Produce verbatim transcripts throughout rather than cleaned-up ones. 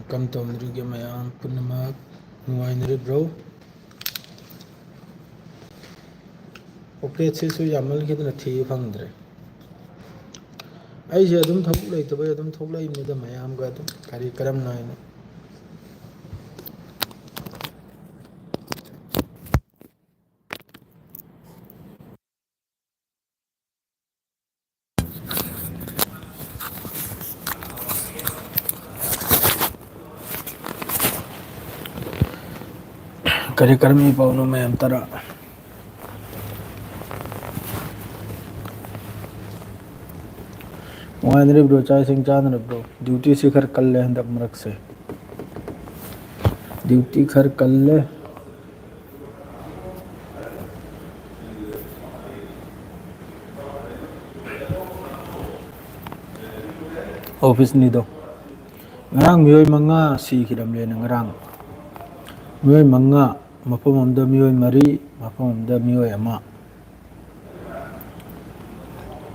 ꯀꯝ ꯇꯧꯅꯔꯤꯒꯦ ꯃꯌꯥꯝ ꯄꯨꯝꯅꯃꯛ? ꯅꯨꯡꯉꯥꯏꯅꯔꯤꯕ꯭ꯔꯣ? ꯄꯣꯀꯦꯠꯁꯤꯁꯨ ꯌꯥꯝꯃꯟꯈꯤꯗꯅ ꯊꯤꯕ ꯐꯪꯗ꯭ꯔꯦ꯫ ꯑꯩꯁꯦ ꯑꯗꯨꯝ ꯊꯕꯛ ꯂꯩꯇꯕꯩ ꯑꯗꯨꯝ ꯊꯣꯛꯂꯛꯏꯕꯅꯤꯗ, ꯃꯌꯥꯝꯒ ꯑꯗꯨꯝ ꯀꯔꯤ ꯀꯔꯝ ꯅꯥꯏꯅ꯫ ꯀꯔꯤ ꯀꯔꯝꯕ ꯄꯥꯎꯅꯣ ꯃꯌꯥꯝ ꯇꯔꯥ? ꯅꯨꯡꯉꯥꯏꯅꯔꯤꯕ꯭ꯔꯣ? ꯆꯥꯛ ꯏꯁꯤꯡ ꯆꯥꯅꯔꯕ꯭ꯔꯣ? ꯗ꯭ꯌꯨꯇꯤꯁꯤ ꯈꯔ ꯀꯜꯂꯦ ꯍꯟꯗꯛ ꯃꯔꯛꯁꯦ꯫ ꯗ꯭ꯌꯨꯇꯤ ꯈꯔ ꯀꯜꯂꯦ꯫ ꯑꯣꯐꯤꯁꯅꯤꯗꯣ꯫ ꯉꯔꯥꯡ ꯃꯤꯑꯣꯏ ꯃꯉꯥ ꯁꯤꯈꯤꯔꯝꯂꯦꯅ, ꯉꯔꯥꯡ꯫ ꯃꯤꯑꯣꯏ ꯃꯉꯥ, ꯃꯐꯝ ꯑꯃꯗ ꯃꯤꯑꯣꯏ ꯃꯔꯤ, ꯃꯐꯝ ꯑꯃꯗ ꯃꯤꯑꯣꯏ ꯑꯃ꯫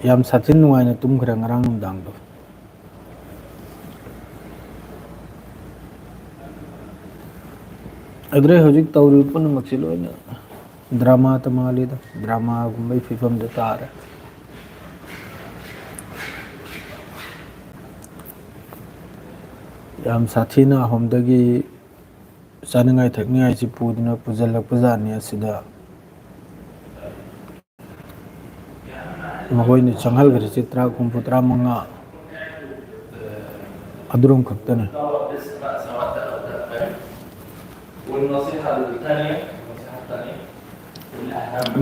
ꯌꯥꯝ ꯁꯥꯊꯤꯅ ꯅꯨꯡꯉꯥꯏꯅ ꯇꯨꯝꯈ꯭ꯔꯦ ꯉꯔꯥꯡ ꯅꯨꯡꯗꯥꯡꯗꯣ꯫ ꯑꯗꯨꯗꯩ ꯍꯧꯖꯤꯛ ꯇꯧꯔꯤꯕ ꯄꯨꯝꯅꯃꯛꯁꯤ ꯂꯣꯏꯅ ꯗ꯭ꯔꯃꯥꯇ ꯃꯥꯜꯂꯤꯗ, ꯗ꯭ꯔꯃꯥꯒꯨꯝꯕꯒꯤ ꯐꯤꯕꯝꯗ ꯇꯥꯔꯦ꯫ ꯌꯥꯝ ꯁꯥꯊꯤꯅ ꯑꯍꯣꯝꯗꯒꯤ ꯆꯥꯅꯤꯡꯉꯥꯏ ꯊꯛꯅꯤꯡꯉꯥꯏꯁꯤ ꯄꯨꯗꯨꯅ ꯄꯨꯁꯤꯜꯂꯛꯄ ꯖꯥꯠꯅꯤ ꯑꯁꯤꯗ꯫ ꯃꯈꯣꯏꯅ ꯆꯪꯍꯟꯈ꯭ꯔꯤꯁꯤ ꯇꯔꯥ, ꯍꯨꯝꯐꯨ, ꯇꯔꯥꯃꯉꯥ ꯑꯗꯨꯔꯣꯝ ꯈꯛꯇꯅꯤ꯫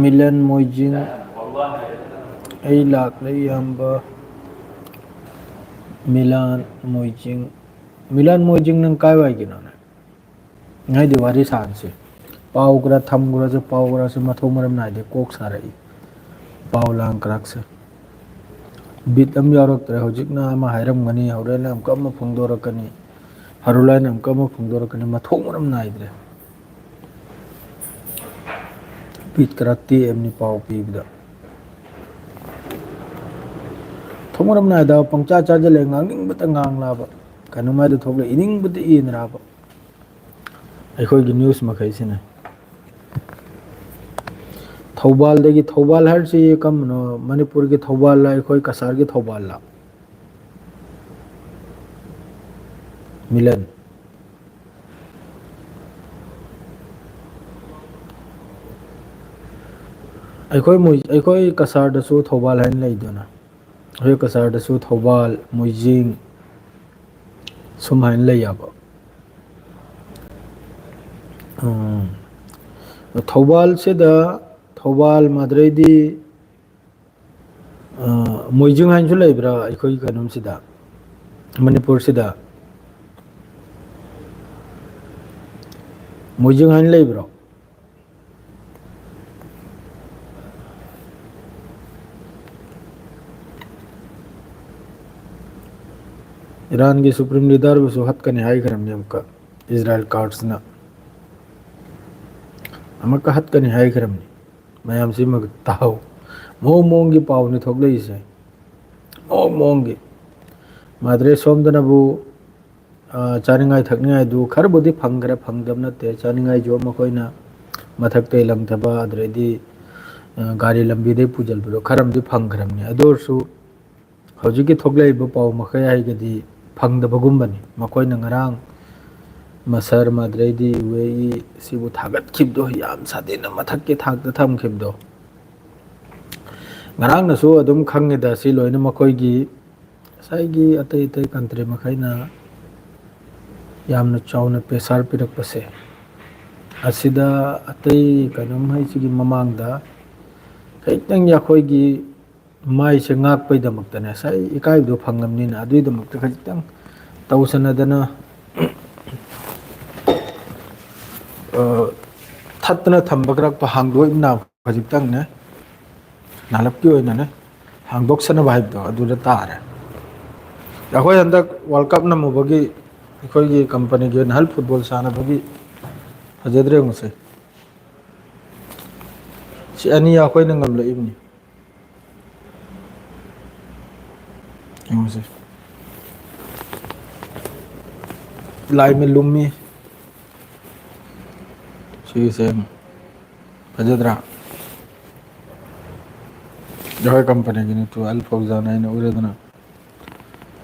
ꯃꯤꯂꯟ ꯃꯣꯏꯖꯤꯡ, ꯑꯩ ꯂꯥꯛꯂꯦ ꯏꯌꯥꯝꯕ꯫ ꯃꯤꯂꯥꯟ ꯃꯣꯏꯖꯤꯡ, ꯃꯤꯂꯥꯟ ꯃꯣꯏꯖꯤꯡ, ꯅꯪ ꯀꯥꯏꯋꯥꯏꯒꯤꯅꯣꯅꯦ? ꯉꯥꯏꯗꯤ ꯋꯥꯔꯤ ꯁꯥꯟꯁꯤ꯫ ꯄꯥꯎ ꯈꯔ ꯊꯝꯈ꯭ꯔꯁꯨ, ꯄꯥꯎ ꯈꯔꯁꯨ ꯃꯊꯣꯡ ꯃꯔꯝ ꯅꯥꯏꯗꯦ꯫ ꯀꯣꯛ ꯁꯥꯔꯛꯏ ꯄꯥꯎ ꯂꯥꯡ ꯈꯔꯁꯦ꯫ ꯕꯤꯠ ꯑꯃ ꯌꯥꯎꯔꯛꯇ꯭ꯔꯦ꯫ ꯍꯧꯖꯤꯛꯅ ꯑꯃ ꯍꯥꯏꯔꯝꯒꯅꯤ, ꯍꯣꯔꯦꯟ ꯑꯃꯨꯛꯀ ꯑꯃ ꯐꯣꯡꯗꯣꯔꯛꯀꯅꯤ, ꯍꯥꯔꯨꯂꯥꯏꯅ ꯑꯃꯨꯛꯀ ꯑꯃ ꯐꯣꯡꯗꯣꯔꯛꯀꯅꯤ꯫ ꯃꯊꯣꯡ ꯃꯔꯝ ꯅꯥꯏꯗ꯭ꯔꯦ꯫ ꯕꯤꯠ ꯈꯔ ꯇꯦꯛꯑꯕꯅꯤ ꯄꯥꯎ ꯄꯤꯕꯗ꯫ ꯃꯊꯣꯡ ꯃꯔꯝ ꯅꯥꯏꯗꯕ ꯄꯪꯆꯥ ꯆꯥꯁꯤꯜꯂꯦ, ꯉꯥꯡꯅꯤꯡꯕꯇ ꯉꯥꯡꯂꯕ꯫ ꯀꯩꯅꯣꯝ ꯍꯥꯏꯗ ꯊꯣꯛꯂꯛꯏ, ꯏꯅꯤꯡꯕꯗ ꯏꯅꯔꯕ ꯑꯩꯈꯣꯏꯒꯤ ꯅ꯭ꯌꯨꯁ ꯃꯈꯩꯁꯤꯅ꯫ ꯊꯧꯕꯥꯜꯗꯒꯤ, ꯊꯧꯕꯥꯜ ꯍꯥꯏꯔꯤꯁꯤ ꯀꯔꯝꯕꯅꯣ? ꯃꯅꯤꯄꯨꯔꯒꯤ ꯊꯧꯕꯥꯜꯂ, ꯑꯩꯈꯣꯏ ꯀꯁꯥꯔꯒꯤ ꯊꯧꯕꯥꯜꯂ? ꯃꯤꯂꯟ꯫ ꯑꯩꯈꯣꯏ ꯃꯣꯏ-, ꯑꯩꯈꯣꯏ ꯀꯁꯥꯔꯗꯁꯨ ꯊꯧꯕꯥꯜ ꯍꯥꯏꯅ ꯂꯩꯗꯅ, ꯑꯩꯈꯣꯏ ꯀꯁꯥꯔꯗꯁꯨ ꯊꯧꯕꯥꯜ, ꯃꯣꯏꯖꯤꯡ ꯁꯨꯃꯥꯏꯅ ꯂꯩꯌꯦꯕ꯫ ꯎꯝ꯫ ꯊꯧꯕꯥꯜꯁꯤꯗ, ꯊꯧꯕꯥꯜ, ꯃꯗꯨꯔꯩꯗꯤ, ꯑ, ꯃꯣꯏꯖꯤꯡ ꯍꯥꯏꯅꯁꯨ ꯂꯩꯕ꯭ꯔꯥ ꯑꯩꯈꯣꯏꯒꯤ ꯀꯩꯅꯣꯝꯁꯤꯗ, ꯃꯅꯤꯄꯨꯔꯁꯤꯗ? ꯃꯣꯏꯖꯤꯡ ꯍꯥꯏꯅ ꯂꯩꯕ꯭ꯔꯣ? ꯏꯔꯥꯟꯒꯤ ꯁꯨꯄ꯭ꯔꯤꯝ ꯂꯤꯗꯔꯕꯨꯁꯨ ꯍꯠꯀꯅꯤ ꯍꯥꯏꯈ꯭ꯔꯕꯅꯤ ꯑꯃꯨꯛꯀ, ꯏꯖꯔꯥꯏꯜ ꯀꯥꯔꯠꯁꯅ ꯑꯃꯨꯛꯀ ꯍꯠꯀꯅꯤ ꯍꯥꯏꯈ꯭ꯔꯕꯅꯤ꯫ ꯃꯌꯥꯝꯁꯤ ꯑꯃꯨꯛ ꯇꯥꯎ, ꯃꯑꯣꯡ ꯃꯑꯣꯡꯒꯤ ꯄꯥꯎꯅꯤ ꯊꯣꯛꯂꯛꯏꯁꯦ, ꯃꯑꯣꯡ ꯃꯑꯣꯡꯒꯤ꯫ ꯃꯥꯗ꯭ꯔꯦ ꯁꯣꯝꯗꯅꯕꯨ, ꯑ, ꯆꯥꯅꯤꯡꯉꯥꯏ ꯊꯛꯅꯤꯡꯉꯥꯏꯗꯨ ꯈꯔꯕꯨꯗꯤ ꯐꯪꯈ꯭ꯔꯦ, ꯐꯪꯗꯕ ꯅꯠꯇꯦ꯫ ꯆꯥꯅꯤꯡꯉꯥꯏꯁꯨ ꯃꯈꯣꯏꯅ ꯃꯊꯛꯇꯩ ꯂꯪꯊꯕ, ꯑꯗꯨꯗꯩꯗꯤ, ꯑ, ꯒꯥꯔꯤ ꯂꯝꯕꯤꯗꯩ ꯄꯨꯁꯤꯜꯄꯗꯣ ꯈꯔ ꯑꯃꯗꯤ ꯐꯪꯈ꯭ꯔꯕꯅꯤ꯫ ꯑꯗꯨ ꯑꯣꯏꯔꯁꯨ ꯍꯧꯖꯤꯛꯀꯤ ꯊꯣꯛꯂꯛꯏꯕ ꯄꯥꯎ ꯃꯈꯩ ꯍꯥꯏꯔꯒꯗꯤ ꯐꯪꯗꯕꯒꯨꯝꯕꯅꯤ꯫ ꯃꯈꯣꯏꯅ ꯉꯔꯥꯡ ꯃꯁꯔ, ꯃꯗꯨꯔꯩꯗꯤ ꯌꯨ ꯑꯦ ꯏ ꯁꯤꯕꯨ ꯊꯥꯒꯠꯈꯤꯕꯗꯣ, ꯌꯥꯝ ꯁꯥꯊꯤꯅ ꯃꯊꯛꯀꯤ ꯊꯥꯛꯇ ꯊꯝꯈꯤꯕꯗꯣ꯫ ꯉꯔꯥꯡꯅꯁꯨ ꯑꯗꯨꯝ ꯈꯪꯉꯤꯗ, ꯁꯤ ꯂꯣꯏꯅ ꯃꯈꯣꯏꯒꯤ ꯉꯁꯥꯏꯒꯤ ꯑꯇꯩ ꯑꯇꯩ ꯀꯟꯇ꯭ꯔꯤ ꯃꯈꯩꯅ ꯌꯥꯝꯅ ꯆꯥꯎꯅ ꯄ꯭ꯔꯦꯁꯥꯔ ꯄꯤꯔꯛꯄꯁꯦ꯫ ꯑꯁꯤꯗ ꯑꯇꯩ ꯀꯩꯅꯣꯝ ꯍꯥꯏꯁꯤꯒꯤ ꯃꯃꯥꯡꯗ ꯈꯤꯇꯪ ꯑꯩꯈꯣꯏꯒꯤ ꯃꯥꯏꯁꯦ ꯉꯥꯛꯄꯩꯗꯃꯛꯇꯅꯦ, ꯉꯁꯥꯏ ꯏꯀꯥꯏꯕꯗꯣ ꯐꯪꯉꯕꯅꯤꯅ, ꯑꯗꯨꯒꯤꯗꯃꯛꯇ ꯈꯖꯤꯛꯇꯪ ꯇꯧꯁꯟꯅꯗꯅ, ꯑ, ꯊꯠꯇꯅ ꯊꯝꯕ ꯈꯔ ꯍꯥꯡꯗꯣꯛꯏꯕꯅ ꯈꯖꯤꯛꯇꯪꯅꯦ, ꯅꯥꯂꯞꯀꯤ ꯑꯣꯏꯅꯅꯦ, ꯍꯥꯡꯗꯣꯛꯁꯟꯅꯕ ꯍꯥꯏꯕꯗꯣ ꯑꯗꯨꯗ ꯇꯥꯔꯦ꯫ ꯑꯩꯈꯣꯏ ꯍꯟꯗꯛ ꯋꯥꯔꯜ ꯀꯞ ꯅꯝꯃꯨꯕꯒꯤ ꯑꯩꯈꯣꯏꯒꯤ ꯀꯝꯄꯅꯤꯒꯤ ꯑꯣꯏꯅ ꯍꯜ ꯐꯨꯠꯕꯣꯜ ꯁꯥꯟꯅꯕꯒꯤ ꯐꯖꯗ꯭ꯔꯦ ꯌꯦꯡꯉꯨꯁꯦ꯫ ꯁꯤ ꯑꯅꯤ ꯑꯩꯈꯣꯏꯅ ꯉꯝꯂꯛꯏꯕꯅꯤ꯫ ꯌꯦꯡꯉꯨꯁꯦ꯫ ꯂꯥꯏꯃ ꯂꯨꯝꯃꯤ꯫ ꯁꯤꯒꯤꯁꯦ ꯐꯖꯗ꯭ꯔꯥ? ꯖꯣꯏ ꯀꯝꯄꯅꯤꯒꯤꯅꯤ ꯇꯨ, ꯑꯜ ꯐꯧꯖꯥꯟ ꯍꯥꯏꯅ ꯎꯔꯦꯗꯅ,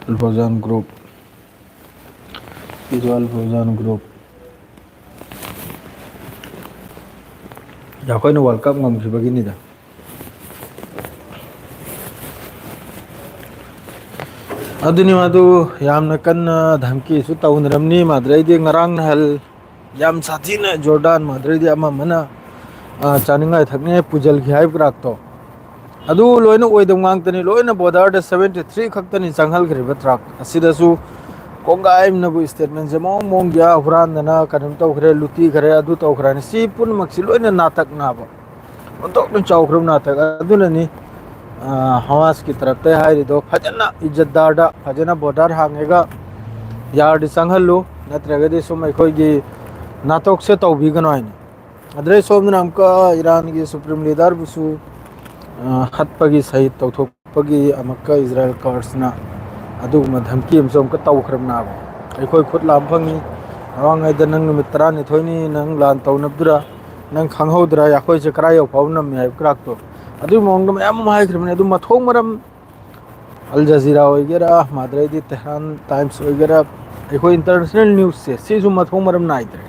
ꯑꯜ ꯐꯧꯖꯥꯟ ꯒ꯭ꯔꯨꯞ꯫ ꯁꯤꯁꯨ ꯑꯜ ꯐꯧꯖꯥꯟ ꯒ꯭ꯔꯨꯞ꯫ ꯑꯩꯈꯣꯏꯅ ꯋꯥꯔꯜ ꯀꯞ ꯉꯝꯈꯤꯕꯒꯤꯅꯤꯗ꯫ ꯑꯗꯨꯅꯤ, ꯃꯗꯨ ꯌꯥꯝꯅ ꯀꯟꯅ ꯙꯝꯀꯤꯁꯨ ꯇꯧꯅꯔꯝꯅꯤ꯫ ꯃꯥꯗ꯭ꯔꯩꯗꯤ ꯉꯔꯥꯡ ꯅꯍꯥꯟ ꯌꯥꯝ ꯁꯥꯊꯤꯅ ꯖꯣꯔꯗꯥꯟ ꯃꯥꯗ꯭ꯔꯩꯗꯤ ꯑꯃ ꯑꯃꯅ, ꯑ, ꯆꯥꯅꯤꯡꯉꯥꯏ ꯊꯛꯅꯤꯡꯉꯥꯏ ꯄꯨꯖꯜꯈꯤ ꯍꯥꯏꯕ ꯀ꯭ꯔꯥꯛꯇꯣ꯫ ꯑꯗꯨ ꯂꯣꯏꯅ ꯑꯣꯏꯗꯕ ꯉꯥꯛꯇꯅꯤ, ꯂꯣꯏꯅ ꯕꯣꯔꯗꯔꯗ seventy three ꯈꯛꯇꯅꯤ ꯆꯪꯍꯜꯈ꯭ꯔꯤꯕ ꯇ꯭ꯔꯛ ꯑꯁꯤꯗꯁꯨ꯫ ꯀꯣꯡꯒꯥꯏ ꯑꯃꯅꯕꯨ ꯁ꯭ꯇꯦꯠꯃꯦꯟꯁꯦ ꯃꯑꯣꯡ ꯃꯑꯣꯡꯒꯤ, ꯑꯥ, ꯍꯨꯔꯥꯟꯗꯅ ꯀꯩꯅꯣꯝ ꯇꯧꯈ꯭ꯔꯦ, ꯂꯨꯇꯤꯈ꯭ꯔꯦ, ꯑꯗꯨ ꯇꯧꯈ꯭ꯔꯦꯅ꯫ ꯁꯤ ꯄꯨꯝꯅꯃꯛꯁꯤ ꯂꯣꯏꯅ ꯅꯥꯇꯛ ꯅꯥꯕ, ꯑꯣꯟꯊꯣꯛꯅ ꯆꯥꯎꯈ꯭ꯔꯕ ꯅꯥꯇꯛ꯫ ꯑꯗꯨꯅꯅꯤ, ꯑ, ꯍꯃꯥꯁꯀꯤ ꯇꯔꯞꯇ ꯍꯥꯏꯔꯤꯗꯣ, ꯐꯖꯅ ꯏꯖꯠꯗꯥꯔꯗ ꯐꯖꯅ ꯕꯣꯔꯗꯔ ꯍꯥꯡꯉꯒ ꯌꯥꯔꯗꯤ ꯆꯪꯍꯜꯂꯨ, ꯅꯠꯇ꯭ꯔꯒꯗꯤ ꯁꯨꯝ ꯑꯩꯈꯣꯏꯒꯤ ꯅꯥꯇꯣꯛꯁꯦ ꯇꯧꯕꯤꯒꯅꯨ ꯍꯥꯏꯅ꯫ ꯑꯗꯩ ꯁꯣꯝꯗꯅ ꯑꯃꯨꯛꯀ ꯏꯔꯥꯟꯒꯤ ꯁꯨꯄ꯭ꯔꯤꯝ ꯂꯤꯗꯔꯕꯨꯁꯨ, ꯑ, ꯍꯠꯄꯒꯤ, ꯁꯍꯤꯗ ꯇꯧꯊꯣꯛꯄꯒꯤ ꯑꯃꯨꯛꯀ ꯏꯖꯔꯥꯏꯜ ꯀꯥꯔꯁꯅ ꯑꯗꯨꯒꯨꯝꯕ ꯙꯝꯀꯤ ꯑꯃꯁꯨ ꯑꯃꯨꯛꯀ ꯇꯧꯈ꯭ꯔꯕꯅꯦꯕ꯫ ꯑꯩꯈꯣꯏ ꯈꯨꯠ ꯂꯥꯝ ꯐꯪꯉꯤ꯫ ꯃꯃꯥꯡꯉꯩꯗ ꯅꯪ ꯅꯨꯃꯤꯠ ꯇꯔꯥꯅꯤꯊꯣꯏꯅꯤ ꯅꯪ ꯂꯥꯟ ꯇꯧꯅꯕꯗꯨꯔ, ꯅꯪ ꯈꯪꯍꯧꯗ꯭ꯔꯥ ꯑꯩꯈꯣꯏꯁꯦ ꯀꯔꯥꯏ ꯌꯧ ꯐꯥꯎꯕ ꯅꯝꯃꯤ ꯍꯥꯏꯕ ꯀ꯭ꯔꯥꯛꯇꯣ? ꯑꯗꯨꯒꯤ ꯃꯑꯣꯡꯗ ꯃꯌꯥꯝ ꯑꯃ ꯍꯥꯏꯈ꯭ꯔꯕꯅꯤ꯫ ꯑꯗꯨ ꯃꯊꯣꯡ ꯃꯔꯝ ꯑꯜ ꯖꯖꯤꯔꯥ ꯑꯣꯏꯒꯦꯔꯥ, ꯃꯥꯗ꯭ꯔꯩꯗꯤ ꯇꯦꯍ꯭ꯔꯥꯟ ꯇꯥꯏꯝꯁ ꯑꯣꯏꯒꯦꯔꯥ, ꯑꯩꯈꯣꯏ ꯏꯟꯇꯔꯅꯦꯁꯅꯦꯜ ꯅ꯭ꯌꯨꯁꯁꯦ ꯁꯤꯁꯨ ꯃꯊꯣꯡ ꯃꯔꯝ ꯅꯥꯏꯗ꯭ꯔꯦ꯫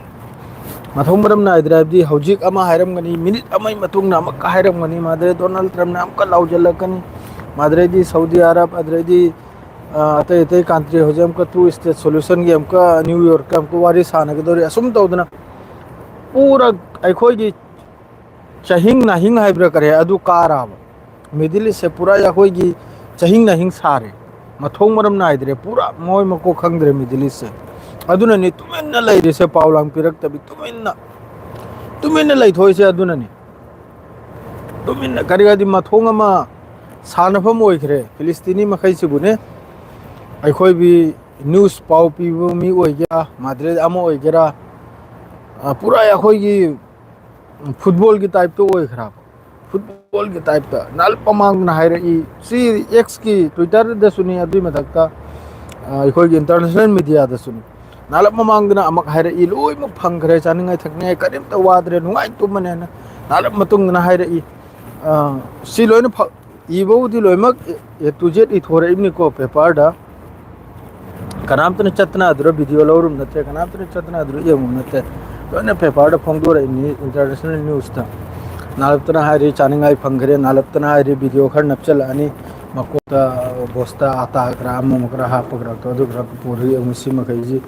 ꯃꯊꯣꯡ ꯃꯔꯝ ꯅꯥꯏꯗ꯭ꯔꯦ ꯍꯥꯏꯕꯗꯤ ꯍꯧꯖꯤꯛ ꯑꯃ ꯍꯥꯏꯔꯝꯒꯅꯤ, ꯃꯤꯅꯤꯠ ꯑꯃꯒꯤ ꯃꯇꯨꯡꯗ ꯑꯃꯨꯛꯀ ꯍꯥꯏꯔꯝꯒꯅꯤ, ꯃꯥꯗ꯭ꯔꯩ ꯗꯣꯅꯥꯜꯗ ꯇ꯭ꯔꯝꯞꯅ ꯑꯃꯨꯛꯀ ꯂꯥꯎꯖꯜꯂꯛꯀꯅꯤ, ꯃꯥꯗ꯭ꯔꯩꯗꯤ ꯁꯥꯎꯗꯤ ꯑꯔꯕ, ꯑꯗꯩꯗꯤ, ꯑ, ꯑꯇꯩ ꯑꯇꯩ ꯀꯟꯇ꯭ꯔꯤ ꯍꯧꯖꯤꯛ ꯑꯃꯨꯛꯀ ꯇꯨ ꯁ꯭ꯇꯦꯠ ꯁꯣꯂꯨꯁꯟꯒꯤ ꯑꯃꯨꯛꯀ ꯅ꯭ꯌꯨ ꯌꯣꯔꯛꯇ ꯑꯃꯨꯛꯀ ꯋꯥꯔꯤ ꯁꯥꯟꯅꯒꯗꯧꯔꯤ꯫ ꯑꯁꯨꯝ ꯇꯧꯗꯅ ꯄꯨꯔꯥ ꯑꯩꯈꯣꯏꯒꯤ ꯆꯍꯤꯡ ꯅꯥꯍꯤꯡ ꯍꯥꯏꯕ꯭ꯔꯥ ꯀꯔꯤ ꯑꯗꯨ ꯀꯥꯔꯕ꯫ ꯃꯤꯗꯜ ꯏꯁꯁꯦ ꯄꯨꯔꯥ ꯑꯩꯈꯣꯏꯒꯤ ꯆꯍꯤꯡ ꯅꯥꯍꯤꯡ ꯁꯥꯔꯦ꯫ ꯃꯊꯣꯡ ꯃꯔꯝ ꯅꯥꯏꯗ꯭ꯔꯦ, ꯄꯨꯔꯥ ꯃꯣꯏ ꯃꯀꯣꯛ ꯈꯪꯗ꯭ꯔꯦ ꯃꯤꯗꯜ ꯏꯁꯁꯦ꯫ ꯑꯗꯨꯅꯅꯤ ꯇꯨꯃꯤꯟꯅ ꯂꯩꯔꯤꯁꯦ, ꯄꯥꯎ ꯂꯥꯡ ꯄꯤꯔꯛꯇꯕꯤ ꯇꯨꯃꯤꯟꯅ, ꯇꯨꯃꯤꯟꯅ ꯂꯩꯊꯣꯛꯏꯁꯦ꯫ ꯑꯗꯨꯅꯅꯤ ꯇꯨꯃꯤꯟꯅ ꯀꯔꯤ ꯍꯥꯏꯗꯤ ꯃꯊꯣꯡ ꯑꯃ ꯁꯥꯟꯅꯐꯝ ꯑꯣꯏꯈ꯭ꯔꯦ ꯐꯤꯂꯤꯁꯇꯤꯅꯤ ꯃꯈꯩꯁꯤꯕꯨꯅꯦ꯫ ꯑꯩꯈꯣꯏꯒꯤ ꯅ꯭ꯌꯨꯁ ꯄꯥꯎ ꯄꯤꯕ ꯃꯤ ꯑꯣꯏꯒꯦꯔꯥ, ꯃꯥꯗ꯭ꯔꯦ ꯑꯃ ꯑꯣꯏꯒꯦꯔꯥ, ꯑ, ꯄꯨꯔꯥ ꯑꯩꯈꯣꯏꯒꯤ ꯐꯨꯠꯕꯣꯜꯒꯤ ꯇꯥꯏꯞꯇ ꯑꯣꯏꯈ꯭ꯔꯕ꯫ ꯐꯨꯠꯕꯣꯜꯒꯤ ꯇꯥꯏꯞꯇ ꯅꯥꯜ ꯃꯃꯥꯡꯗꯅ ꯍꯥꯏꯔꯛꯏ, ꯁꯤ ꯑꯦꯛꯁꯀꯤ ꯇ꯭ꯋꯤꯇꯔꯗꯁꯨꯅꯤ, ꯑꯗꯨꯒꯤ ꯃꯊꯛꯇ, ꯑ, ꯑꯩꯈꯣꯏꯒꯤ ꯏꯟꯇꯔꯅꯦꯁꯅꯦꯜ ꯃꯤꯗꯤꯌꯥꯗꯁꯨꯅꯤ꯫ ꯅꯥꯂꯞ ꯃꯃꯥꯡꯗꯅ ꯑꯃꯨꯛ ꯍꯥꯏꯔꯛꯏ, "ꯂꯣꯏꯅꯃꯛ ꯐꯪꯈ꯭ꯔꯦ, ꯆꯥꯅꯤꯡꯉꯥꯏ ꯊꯛꯅꯤꯡꯉꯥꯏ ꯀꯔꯤꯝꯇ ꯋꯥꯗ꯭ꯔꯦ, ꯅꯨꯡꯉꯥꯏ ꯇꯨꯝꯃꯅꯦꯅ"꯫ ꯅꯥꯂꯞ ꯃꯇꯨꯡꯗꯅ ꯍꯥꯏꯔꯛꯏ, ꯑ, "ꯁꯤ ꯂꯣꯏꯅ ꯐ-, ꯏꯕꯕꯨꯗꯤ ꯂꯣꯏꯅꯃꯛ A to Z ꯏꯊꯣꯔꯛꯏꯕꯅꯤꯀꯣ paperꯗ꯫ ꯀꯅꯥꯝꯇꯅ ꯆꯠꯇꯅ ꯑꯗꯨꯗ video ꯂꯧꯔꯨꯕ ꯅꯠꯇꯦ, ꯀꯅꯥꯝꯇꯅ ꯆꯠꯇꯅ ꯑꯗꯨꯗ ꯌꯦꯡꯉꯨꯕ ꯅꯠꯇꯦ꯫ ꯂꯣꯏꯅ paperꯗ ꯐꯣꯡꯗꯣꯔꯛꯏꯕꯅꯤ, international newsꯇ꯫ ꯅꯥꯂꯞꯇꯅ ꯍꯥꯏꯔꯤ, ꯆꯥꯅꯤꯡꯉꯥꯏ ꯐꯪꯈ꯭ꯔꯦ, ꯅꯥꯂꯞꯇꯅ ꯍꯥꯏꯔꯤ, video ꯈꯔ ꯅꯞꯆꯜꯂꯛꯑꯅꯤ, ꯃꯀꯣꯛꯇ, ꯕꯣꯁꯇ ꯑꯇꯥ ꯈꯔ, ꯑꯃ ꯑꯃ ꯈꯔ ꯍꯥꯞꯄ ꯈꯔ, ꯑꯗꯨ ꯈꯔ ꯄꯨꯔꯒ ꯌꯦꯡꯉꯨ, ꯁꯤ ꯃꯈꯩꯁꯤ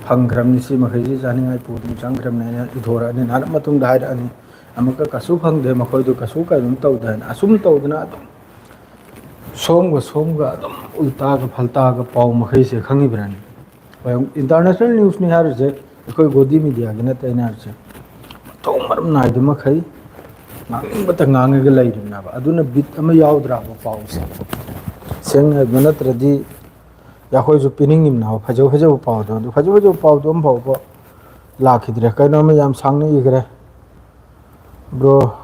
ꯐꯪꯈ꯭ꯔꯕꯅꯤ, ꯁꯤ ꯃꯈꯩꯁꯤ ꯆꯥꯅꯤꯡꯉꯥꯏ ꯄꯣꯠ ꯑꯗꯨꯝ ꯆꯪꯈ꯭ꯔꯕꯅꯤ" ꯍꯥꯏꯅ ꯏꯊꯣꯔꯛꯑꯅꯤ꯫ ꯅꯥꯂꯞ ꯃꯇꯨꯡꯗ ꯍꯥꯏꯔꯛꯑꯅꯤ, "ꯑꯃꯨꯛꯀ ꯀꯩꯁꯨ ꯐꯪꯗꯦ, ꯃꯈꯣꯏꯗꯨ ꯀꯩꯁꯨ ꯀꯩꯅꯣꯝ ꯇꯧꯗꯦ" ꯍꯥꯏꯅ꯫ ꯑꯁꯨꯝ ꯇꯧꯗꯅ ꯑꯗꯨꯝ ꯁꯣꯝꯒ ꯁꯣꯝꯒ ꯑꯗꯨꯝ ꯎꯜꯇꯥꯒ ꯐꯜꯇꯥꯒ ꯄꯥꯎ ꯃꯈꯩꯁꯦ ꯈꯪꯉꯤꯕ꯭ꯔꯥꯅꯦ? ꯍꯣꯏ, international newsꯅꯤ ꯍꯥꯏꯔꯤꯁꯦ, ꯑꯩꯈꯣꯏ ꯒꯣꯗꯤ mediaꯒꯤ ꯅꯠꯇꯦ ꯑꯩꯅ ꯍꯥꯏꯔꯤꯁꯦ꯫ ꯃꯊꯣꯡ ꯃꯔꯝ ꯅꯥꯏꯗꯕ ꯃꯈꯩ ꯉꯥꯡꯅꯤꯡꯕꯇ ꯉꯥꯡꯉꯒ ꯂꯩꯔꯤꯕꯅꯦꯕ꯫ ꯑꯗꯨꯅ bit ꯑꯃ ꯌꯥꯎꯗ꯭ꯔꯕ ꯄꯥꯎꯁꯦ꯫ ꯁꯦꯡꯅ ꯍꯥꯏꯕ ꯅꯠꯇ꯭ꯔꯗꯤ ꯑꯩꯈꯣꯏꯁꯨ ꯄꯤꯅꯤꯡꯉꯤꯕꯅꯦꯕ ꯐꯖ ꯐꯖꯕ ꯄꯥꯎꯗꯣ꯫ ꯑꯗꯨ ꯐꯖ ꯐꯖꯕ ꯄꯥꯎꯗꯣ ꯑꯃꯐꯥꯎꯕ ꯂꯥꯛꯈꯤꯗ꯭ꯔꯦ꯫ ꯀꯩꯅꯣꯝꯃ ꯌꯥꯝ ꯁꯥꯡꯅ ꯏꯈ꯭ꯔꯦ꯫ Bro,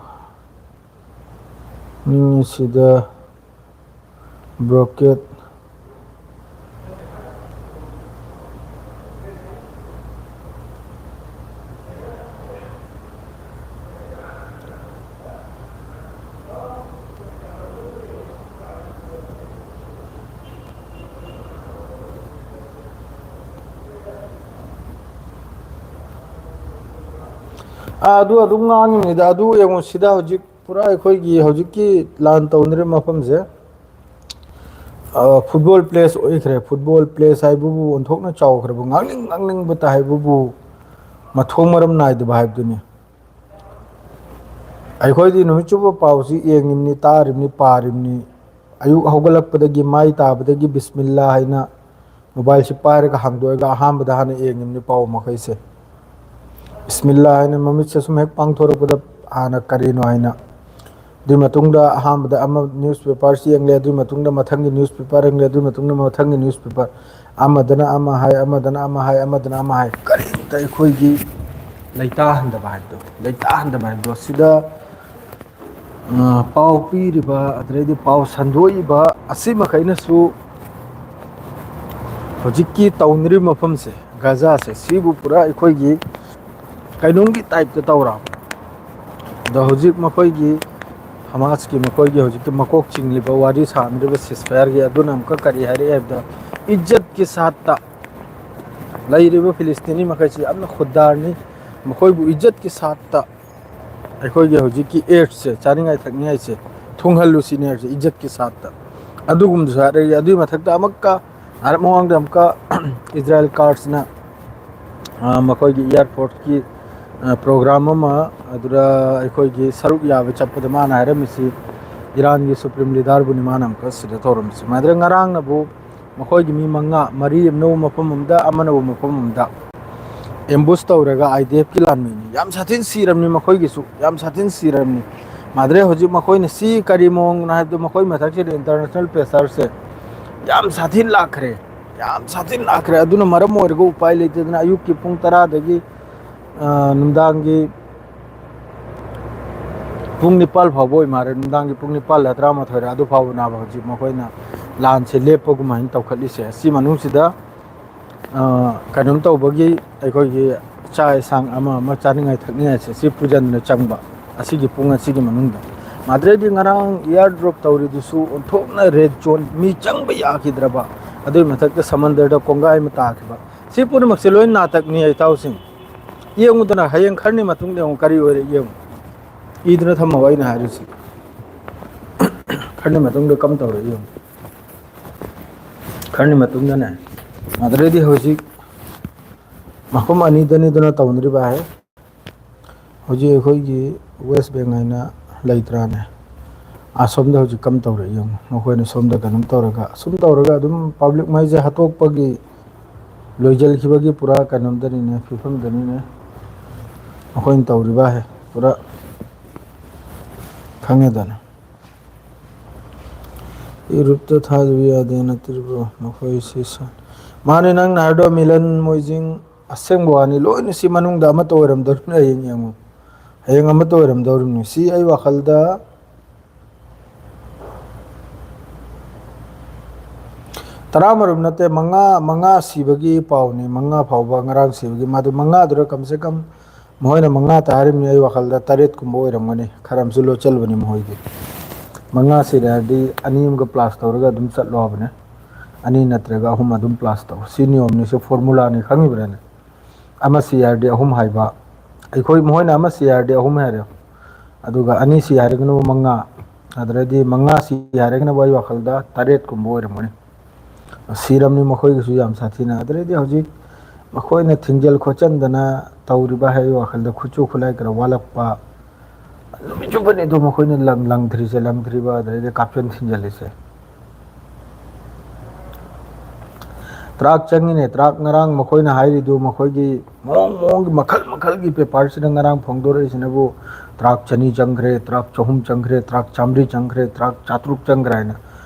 ꯃꯤ ꯁꯤꯗ blockade꯫ ꯑꯥ, ꯑꯗꯨ ꯑꯗꯨꯝ ꯉꯥꯡꯉꯤꯉꯩꯗ, ꯑꯗꯨ ꯌꯦꯡꯉꯣ, ꯁꯤꯗ ꯍꯧꯖꯤꯛ ꯄꯨꯔꯥ ꯑꯩꯈꯣꯏꯒꯤ ꯍꯧꯖꯤꯛꯀꯤ ꯂꯥꯟ ꯇꯧꯅꯔꯤꯕ ꯃꯐꯝꯁꯦ, ꯑ, football place ꯑꯣꯏꯈ꯭ꯔꯦ꯫ Football place ꯍꯥꯏꯕꯕꯨ ꯑꯣꯟꯊꯣꯛꯅ ꯆꯥꯎꯈ꯭ꯔꯕ, ꯉꯥꯡꯅꯤꯡ ꯉꯥꯡꯅꯤꯡꯕꯇ ꯍꯥꯏꯕꯕꯨ ꯃꯊꯣꯡ ꯃꯔꯝ ꯅꯥꯏꯗꯕ ꯍꯥꯏꯕꯗꯨꯅꯤ꯫ ꯑꯩꯈꯣꯏꯗꯤ ꯅꯨꯃꯤꯠ ꯆꯨꯞꯄ ꯄꯥꯎꯁꯤ ꯌꯦꯡꯉꯤꯕꯅꯤ, ꯇꯥꯔꯤꯕꯅꯤ, ꯄꯥꯔꯤꯕꯅꯤ꯫ ꯑꯌꯨꯛ ꯍꯧꯒꯠꯂꯛꯄꯗꯒꯤ, ꯃꯥꯏ ꯇꯥꯕꯗꯒꯤ ꯕꯤꯁꯃꯤꯜꯂꯥ ꯍꯥꯏꯅ mobileꯁꯤ ꯄꯥꯏꯔꯒ ꯍꯥꯡꯗꯣꯛꯑꯒ ꯑꯍꯥꯟꯕꯗ ꯍꯥꯟꯅ ꯌꯦꯡꯉꯤꯕꯅꯤ ꯄꯥꯎ ꯃꯈꯩꯁꯦ꯫ ꯕꯤꯁꯃꯤꯜꯂꯥ ꯍꯥꯏꯅ ꯃꯃꯤꯠꯁꯦ ꯁꯨꯝ ꯍꯦꯛ ꯄꯥꯡꯊꯣꯔꯛꯄꯗ ꯍꯥꯟꯅ ꯀꯔꯤꯅꯣ ꯍꯥꯏꯅ꯫ ꯑꯗꯨꯏ ꯃꯇꯨꯡꯗ ꯑꯍꯥꯟꯕꯗ ꯑꯃ newspaperꯁꯤ ꯌꯦꯡꯂꯦ, ꯑꯗꯨꯏ ꯃꯇꯨꯡꯗ ꯃꯊꯪꯒꯤ newspaper ꯌꯦꯡꯂꯦ, ꯑꯗꯨꯏ ꯃꯇꯨꯡꯗ ꯃꯊꯪꯒꯤ newspaper꯫ ꯑꯃꯗꯅ ꯑꯃ ꯍꯥꯏ, ꯑꯃꯗꯅ ꯑꯃ ꯍꯥꯏ, ꯑꯃꯗꯅ ꯑꯃ ꯍꯥꯏ꯫ ꯀꯔꯤꯝꯇ ꯑꯩꯈꯣꯏꯒꯤ ꯂꯩꯇꯥꯍꯟꯗꯕ ꯍꯥꯏꯕꯗꯣ, ꯂꯩꯇꯥꯍꯟꯗꯕ ꯍꯥꯏꯕꯗꯣ꯫ ꯁꯤꯗ, ꯑ, ꯄꯥꯎ ꯄꯤꯔꯤꯕ, ꯑꯗꯨꯗꯩꯗꯤ ꯄꯥꯎ ꯁꯟꯗꯣꯛꯏꯕ ꯑꯁꯤꯃꯈꯩꯅꯁꯨ ꯍꯧꯖꯤꯛꯀꯤ ꯇꯧꯅꯔꯤꯕ ꯃꯐꯝꯁꯦ, ꯒꯥꯖꯥꯁꯦ ꯁꯤꯕꯨ ꯄꯨꯔꯥ ꯑꯩꯈꯣꯏꯒꯤ ꯀꯩꯅꯣꯝꯒꯤ ꯇꯥꯏꯞꯇ ꯇꯧꯔꯕ꯫ ꯑꯗꯣ ꯍꯧꯖꯤꯛ ꯃꯈꯣꯏꯒꯤ ꯍꯃꯥꯁꯀꯤ, ꯃꯈꯣꯏꯒꯤ ꯍꯧꯖꯤꯛꯀꯤ ꯃꯀꯣꯛ ꯆꯤꯡꯂꯤꯕ, ꯋꯥꯔꯤ ꯁꯥꯅꯔꯤꯕ ceasefire-ꯒꯤ ꯑꯗꯨꯅ ꯑꯃꯨꯛꯀ ꯀꯔꯤ ꯍꯥꯏꯔꯛꯑꯦ ꯍꯥꯏꯕꯗ, ꯏꯖꯠꯀꯤ ꯁꯥꯠꯇ ꯂꯩꯔꯤꯕ ꯐꯤꯂꯤꯁꯇꯤꯅꯤ ꯃꯈꯩꯁꯤ ꯌꯥꯝꯅ ꯈꯨꯗꯥꯔꯅꯤ, ꯃꯈꯣꯏꯕꯨ ꯏꯖꯠꯀꯤ ꯁꯥꯠꯇ ꯑꯩꯈꯣꯏꯒꯤ ꯍꯧꯖꯤꯛꯀꯤ aid-ꯁꯦ, ꯆꯥꯅꯤꯡꯉꯥꯏ ꯊꯛꯅꯤꯡꯉꯥꯏꯁꯦ ꯊꯨꯡꯍꯜꯂꯨ ꯁꯤꯅꯦ ꯍꯥꯏꯔꯤꯁꯦ, ꯏꯖꯠꯀꯤ ꯁꯥꯠꯇ꯫ ꯑꯗꯨꯒꯨꯝꯕꯁꯨ ꯍꯥꯏꯔꯛꯏ꯫ ꯑꯗꯨꯒꯤ ꯃꯊꯛꯇ ꯑꯃꯨꯛꯀ, ꯍꯥꯏꯔꯞ ꯃꯃꯥꯡꯗ ꯑꯃꯨꯛꯀ Israel Katz-ꯅ, ꯑ, ꯃꯈꯣꯏꯒꯤ airport-ꯀꯤ, ꯑ, program ꯑꯃ ꯑꯗꯨꯗ ꯑꯩꯈꯣꯏꯒꯤ ꯁꯔꯨꯛ ꯌꯥꯕ ꯆꯠꯄꯗ ꯃꯥꯅ ꯍꯥꯏꯔꯝꯃꯤꯁꯤ ꯏꯔꯥꯟꯒꯤ supreme leader-ꯕꯨꯅꯤ ꯃꯥꯅ ꯑꯃꯨꯛꯀ ꯁꯤꯗ ꯇꯧꯔꯝꯃꯤꯁꯤ꯫ ꯃꯥꯗ꯭ꯔꯦ ꯉꯔꯥꯡꯅꯕꯨ ꯃꯈꯣꯏꯒꯤ ꯃꯤ ꯃꯉꯥ, ꯃꯔꯤ ꯑꯃꯅꯕꯨ ꯃꯐꯝ ꯑꯃꯗ, ꯑꯃꯅꯕꯨ ꯃꯐꯝ ꯑꯃꯗ ambush ꯇꯧꯔꯒ IDF-ꯀꯤ ꯂꯥꯟꯃꯤꯅꯤ꯫ ꯌꯥꯝ ꯁꯥꯊꯤꯅ ꯁꯤꯔꯝꯅꯤ ꯃꯈꯣꯏꯒꯤꯁꯨ, ꯌꯥꯝ ꯁꯥꯊꯤꯅ ꯁꯤꯔꯝꯅꯤ꯫ ꯃꯥꯗ꯭ꯔꯦ ꯍꯧꯖꯤꯛ ꯃꯈꯣꯏꯅ ꯁꯤ ꯀꯔꯤ ꯃꯑꯣꯡꯅꯣ ꯍꯥꯏꯕꯗ, ꯃꯈꯣꯏ ꯃꯊꯛꯁꯤꯗ international pressure-ꯁꯦ ꯌꯥꯝ ꯁꯥꯊꯤꯅ ꯂꯥꯛꯈ꯭ꯔꯦ, ꯌꯥꯝ ꯁꯥꯊꯤꯅ ꯂꯥꯛꯈ꯭ꯔꯦ꯫ ꯑꯗꯨꯅ ꯃꯔꯝ ꯑꯣꯏꯔꯒ ꯎꯄꯥꯏ ꯂꯩꯇꯗꯅ ꯑꯌꯨꯛꯀꯤ ꯄꯨꯡ ꯇꯔꯥꯗꯒꯤ, ꯑ, ꯅꯨꯡꯗꯥꯡꯒꯤ ꯄꯨꯡ ꯅꯤꯄꯥꯜ ꯐꯥꯎꯕ ꯑꯣꯏ ꯃꯥꯜꯂꯦ, ꯅꯨꯡꯗꯥꯡꯒꯤ ꯄꯨꯡ ꯅꯤꯄꯥꯜꯂ ꯇꯔꯥꯃꯥꯊꯣꯏꯔ ꯑꯗꯨ ꯐꯥꯎꯕꯅꯦꯕ ꯍꯧꯖꯤꯛ ꯃꯈꯣꯏꯅ ꯂꯥꯟꯁꯦ ꯂꯦꯞꯄꯒꯨꯝ ꯍꯥꯏꯅ ꯇꯧꯈꯠꯂꯤꯁꯦ꯫ ꯑꯁꯤ ꯃꯅꯨꯡꯁꯤꯗ, ꯑ, ꯀꯩꯅꯣꯝ ꯇꯧꯕꯒꯤ ꯑꯩꯈꯣꯏꯒꯤ ꯆꯥꯛ ꯌꯦꯟꯁꯥꯡ ꯑꯃ ꯑꯃ ꯆꯥꯅꯤꯡꯉꯥꯏ ꯊꯛꯅꯤꯡꯉꯥꯏꯁꯦ ꯁꯤ ꯄꯨꯖꯟꯗꯅ ꯆꯪꯕ, ꯑꯁꯤꯒꯤ ꯄꯨꯡ ꯑꯁꯤꯒꯤ ꯃꯅꯨꯡꯗ꯫ ꯃꯥꯗ꯭ꯔꯦꯗꯤ ꯉꯔꯥꯡ air drop ꯇꯧꯔꯤꯗꯨꯁꯨ ꯑꯣꯟꯊꯣꯛꯅ red zone, ꯃꯤ ꯆꯪꯕ ꯌꯥꯈꯤꯗ꯭ꯔꯕ, ꯑꯗꯨꯒꯤ ꯃꯊꯛꯇ ꯁꯃꯟꯗꯔꯗ ꯀꯣꯡꯒꯥꯏ ꯑꯃ ꯇꯥꯈꯤꯕ꯫ ꯁꯤ ꯄꯨꯝꯅꯃꯛꯁꯦ ꯂꯣꯏ ꯅꯥꯇꯛꯅꯤ, ꯏꯇꯥꯎꯁꯤꯡ꯫ ꯌꯦꯡꯉꯨꯗꯅ, ꯍꯌꯦꯡ ꯈꯔꯅꯤ ꯃꯇꯨꯡꯗ ꯌꯦꯡꯉꯨ ꯀꯔꯤ ꯑꯣꯏꯔꯦ ꯌꯦꯡꯉꯨ꯫ ꯏꯗꯨꯅ ꯊꯝꯃꯣ ꯑꯩꯅ ꯍꯥꯏꯔꯤꯁꯤ꯫ ꯈꯔꯅꯤ ꯃꯇꯨꯡꯗ ꯀꯝ ꯇꯧꯔꯦ ꯌꯦꯡꯉꯨ꯫ ꯈꯔꯅꯤ ꯃꯇꯨꯡꯗꯅꯦ꯫ ꯑꯗꯨꯗꯩꯗꯤ ꯍꯧꯖꯤꯛ ꯃꯐꯝ ꯑꯅꯤꯗꯅꯤꯗꯅ ꯇꯧꯅꯔꯤꯕ ꯍꯥꯏ꯫ ꯍꯧꯖꯤꯛ ꯑꯩꯈꯣꯏꯒꯤ West Bengal ꯍꯥꯏꯅ ꯂꯩꯇ꯭ꯔꯥꯅꯦ? ꯑꯁꯣꯝꯗ ꯍꯧꯖꯤꯛ ꯀꯝ ꯇꯧꯔꯦ ꯌꯦꯡꯉꯨ꯫ ꯃꯈꯣꯏꯅ ꯁꯣꯝꯗ ꯀꯩꯅꯣꯝ ꯇꯧꯔꯒ, ꯑꯁꯨꯝ ꯇꯧꯔꯒ ꯑꯗꯨꯝ public ꯃꯩꯁꯦ ꯍꯥꯠꯇꯣꯛꯄꯒꯤ ꯂꯣꯏꯖꯤꯜꯈꯤꯕꯒꯤ ꯄꯨꯔꯥ ꯀꯩꯅꯣꯝꯗꯅꯤꯅꯦ, ꯐꯤꯕꯝꯗꯅꯤꯅꯦ ꯃꯈꯣꯏꯅ ꯇꯧꯔꯤꯕ ꯍꯥꯏ꯫ ꯄꯨꯔꯥ ꯈꯪꯉꯦꯗꯅ꯫ ꯏꯔꯨꯞꯇ ꯊꯥꯖꯕ ꯌꯥꯗꯦ ꯅꯠꯇ꯭ꯔꯕ꯭ꯔꯣ? ꯃꯈꯣꯏꯁꯤ ꯁ-, ꯃꯥꯅꯦ, ꯅꯪꯅ ꯍꯥꯏꯗꯣ ꯃꯤꯂꯟ ꯃꯣꯏꯖꯤꯡ, ꯑꯁꯦꯡꯕ ꯋꯥꯅꯤ꯫ ꯂꯣꯏꯅ ꯁꯤ ꯃꯅꯨꯡꯗ ꯑꯃꯠꯇ ꯑꯣꯏꯔꯝꯗꯧꯔꯤꯕꯅꯤ꯫ ꯍꯌꯦꯡ ꯌꯦꯡꯉꯨ, ꯍꯌꯦꯡ ꯑꯃꯠꯇ ꯑꯣꯏꯔꯝꯗꯧꯔꯤꯕꯅꯤ꯫ ꯁꯤ ꯑꯩ ꯋꯥꯈꯜꯗ ꯇꯔꯥꯃꯔꯨꯝ ꯅꯠꯇꯦ, ꯃꯉꯥ, ꯃꯉꯥ ꯁꯤꯕꯒꯤ ꯄꯥꯎꯅꯤ, ꯃꯉꯥ ꯐꯥꯎꯕ ꯉꯔꯥꯡ ꯁꯤꯕꯒꯤ꯫ ꯃꯗꯨ ꯃꯉꯥꯗꯨꯗ ꯀꯝꯁꯦ ꯀꯝ ꯃꯈꯣꯏꯅ ꯃꯉꯥ ꯇꯥ ꯍꯥꯏꯔꯤꯕꯅꯤ, ꯑꯩ ꯋꯥꯈꯜꯗ ꯇꯔꯦꯠꯀꯨꯝꯕ ꯑꯣꯏꯔꯝꯒꯅꯤ, ꯈꯔ ꯑꯃꯁꯨ ꯂꯣꯠꯆꯜꯂꯕꯅꯤ ꯃꯈꯣꯏꯒꯤ꯫ ꯃꯉꯥ ꯁꯤꯔꯦ ꯍꯥꯏꯔꯗꯤ ꯑꯅꯤ ꯑꯃꯒ ꯄ꯭ꯂꯥꯁ ꯇꯧꯔꯒ ꯑꯗꯨꯝ ꯆꯠꯂꯣ ꯍꯥꯏꯕꯅꯦ, ꯑꯅꯤ ꯅꯠꯇ꯭ꯔꯒ ꯑꯍꯨꯝ ꯑꯗꯨꯝ ꯄ꯭ꯂꯥꯁ ꯇꯧ꯫ ꯁꯤ ꯅꯤꯌꯣꯝꯅꯤ, ꯁꯤ ꯐꯣꯔꯃꯨꯂꯥꯅꯤ, ꯈꯪꯉꯤꯕ꯭ꯔꯥꯅꯦ? ꯑꯃ ꯁꯤ ꯍꯥꯏꯔꯗꯤ ꯑꯍꯨꯝ ꯍꯥꯏꯕ, ꯑꯩꯈꯣꯏ, ꯃꯈꯣꯏꯅ ꯑꯃ ꯁꯤ ꯍꯥꯏꯔꯗꯤ ꯑꯍꯨꯝ ꯍꯥꯏꯔꯦ, ꯑꯗꯨꯒ ꯑꯅꯤ ꯁꯤ ꯍꯥꯏꯔꯒꯅ ꯃꯉꯥ, ꯑꯗꯨꯗꯩꯗꯤ ꯃꯉꯥ ꯁꯤ ꯍꯥꯏꯔꯒꯅ ꯑꯩ ꯋꯥꯈꯜꯗ ꯇꯔꯦꯠꯀꯨꯝꯕ ꯑꯣꯏꯔꯝꯒꯅꯤ꯫ ꯁꯤꯔꯝꯅꯤ ꯃꯈꯣꯏꯒꯤꯁꯨ ꯌꯥꯝ ꯁꯥꯊꯤꯅ꯫ ꯑꯗꯨꯗꯩꯗꯤ ꯍꯧꯖꯤꯛ ꯃꯈꯣꯏꯅ ꯊꯤꯡꯖꯤꯜ ꯈꯣꯠꯆꯟꯗꯅ ꯇꯧꯔꯤꯕ ꯍꯥꯏꯕ ꯋꯥꯈꯜꯗ ꯈꯨꯠꯁꯨ ꯈꯨꯠꯂꯥꯏ ꯈꯔ ꯋꯥꯠꯂꯛꯄ, ꯅꯨꯃꯤꯠ ꯆꯨꯞꯄꯅꯤ ꯑꯗꯨ ꯃꯈꯣꯏꯅ ꯂꯪ-, ꯂꯪꯊ꯭ꯔꯤꯁꯦ, ꯂꯪꯊ꯭ꯔꯤꯕ, ꯑꯗꯨꯗꯩꯗꯤ ꯀꯥꯞꯁꯤꯟ ꯊꯤꯟꯖꯜꯂꯤꯁꯦ꯫ ꯇ꯭ꯔꯥꯛ ꯆꯪꯉꯤꯅꯦ, ꯇ꯭ꯔꯥꯛ ꯉꯔꯥꯡ ꯃꯈꯣꯏꯅ ꯍꯥꯏꯔꯤꯗꯨ, ꯃꯈꯣꯏꯒꯤ ꯃꯑꯣꯡ ꯃꯑꯣꯡꯒꯤ ꯃꯈꯜ ꯃꯈꯜꯒꯤ ꯄꯦꯄꯔꯁꯤꯅ ꯉꯔꯥꯡ ꯐꯣꯡꯗꯣꯔꯛꯏꯁꯤꯅꯕꯨ, ꯇ꯭ꯔꯥꯛ ꯆꯅꯤ ꯆꯪꯈ꯭ꯔꯦ, ꯇ꯭ꯔꯥꯛ ꯆꯍꯨꯝ ꯆꯪꯈ꯭ꯔꯦ, ꯇ꯭ꯔꯥꯛ ꯆꯥꯝꯃꯔꯤ ꯆꯪꯈ꯭ꯔꯦ, ꯇ꯭ꯔꯥꯛ ꯆꯥꯇ꯭ꯔꯨꯛ ꯆꯪꯈ꯭ꯔꯦ ꯍꯥꯏꯅ꯫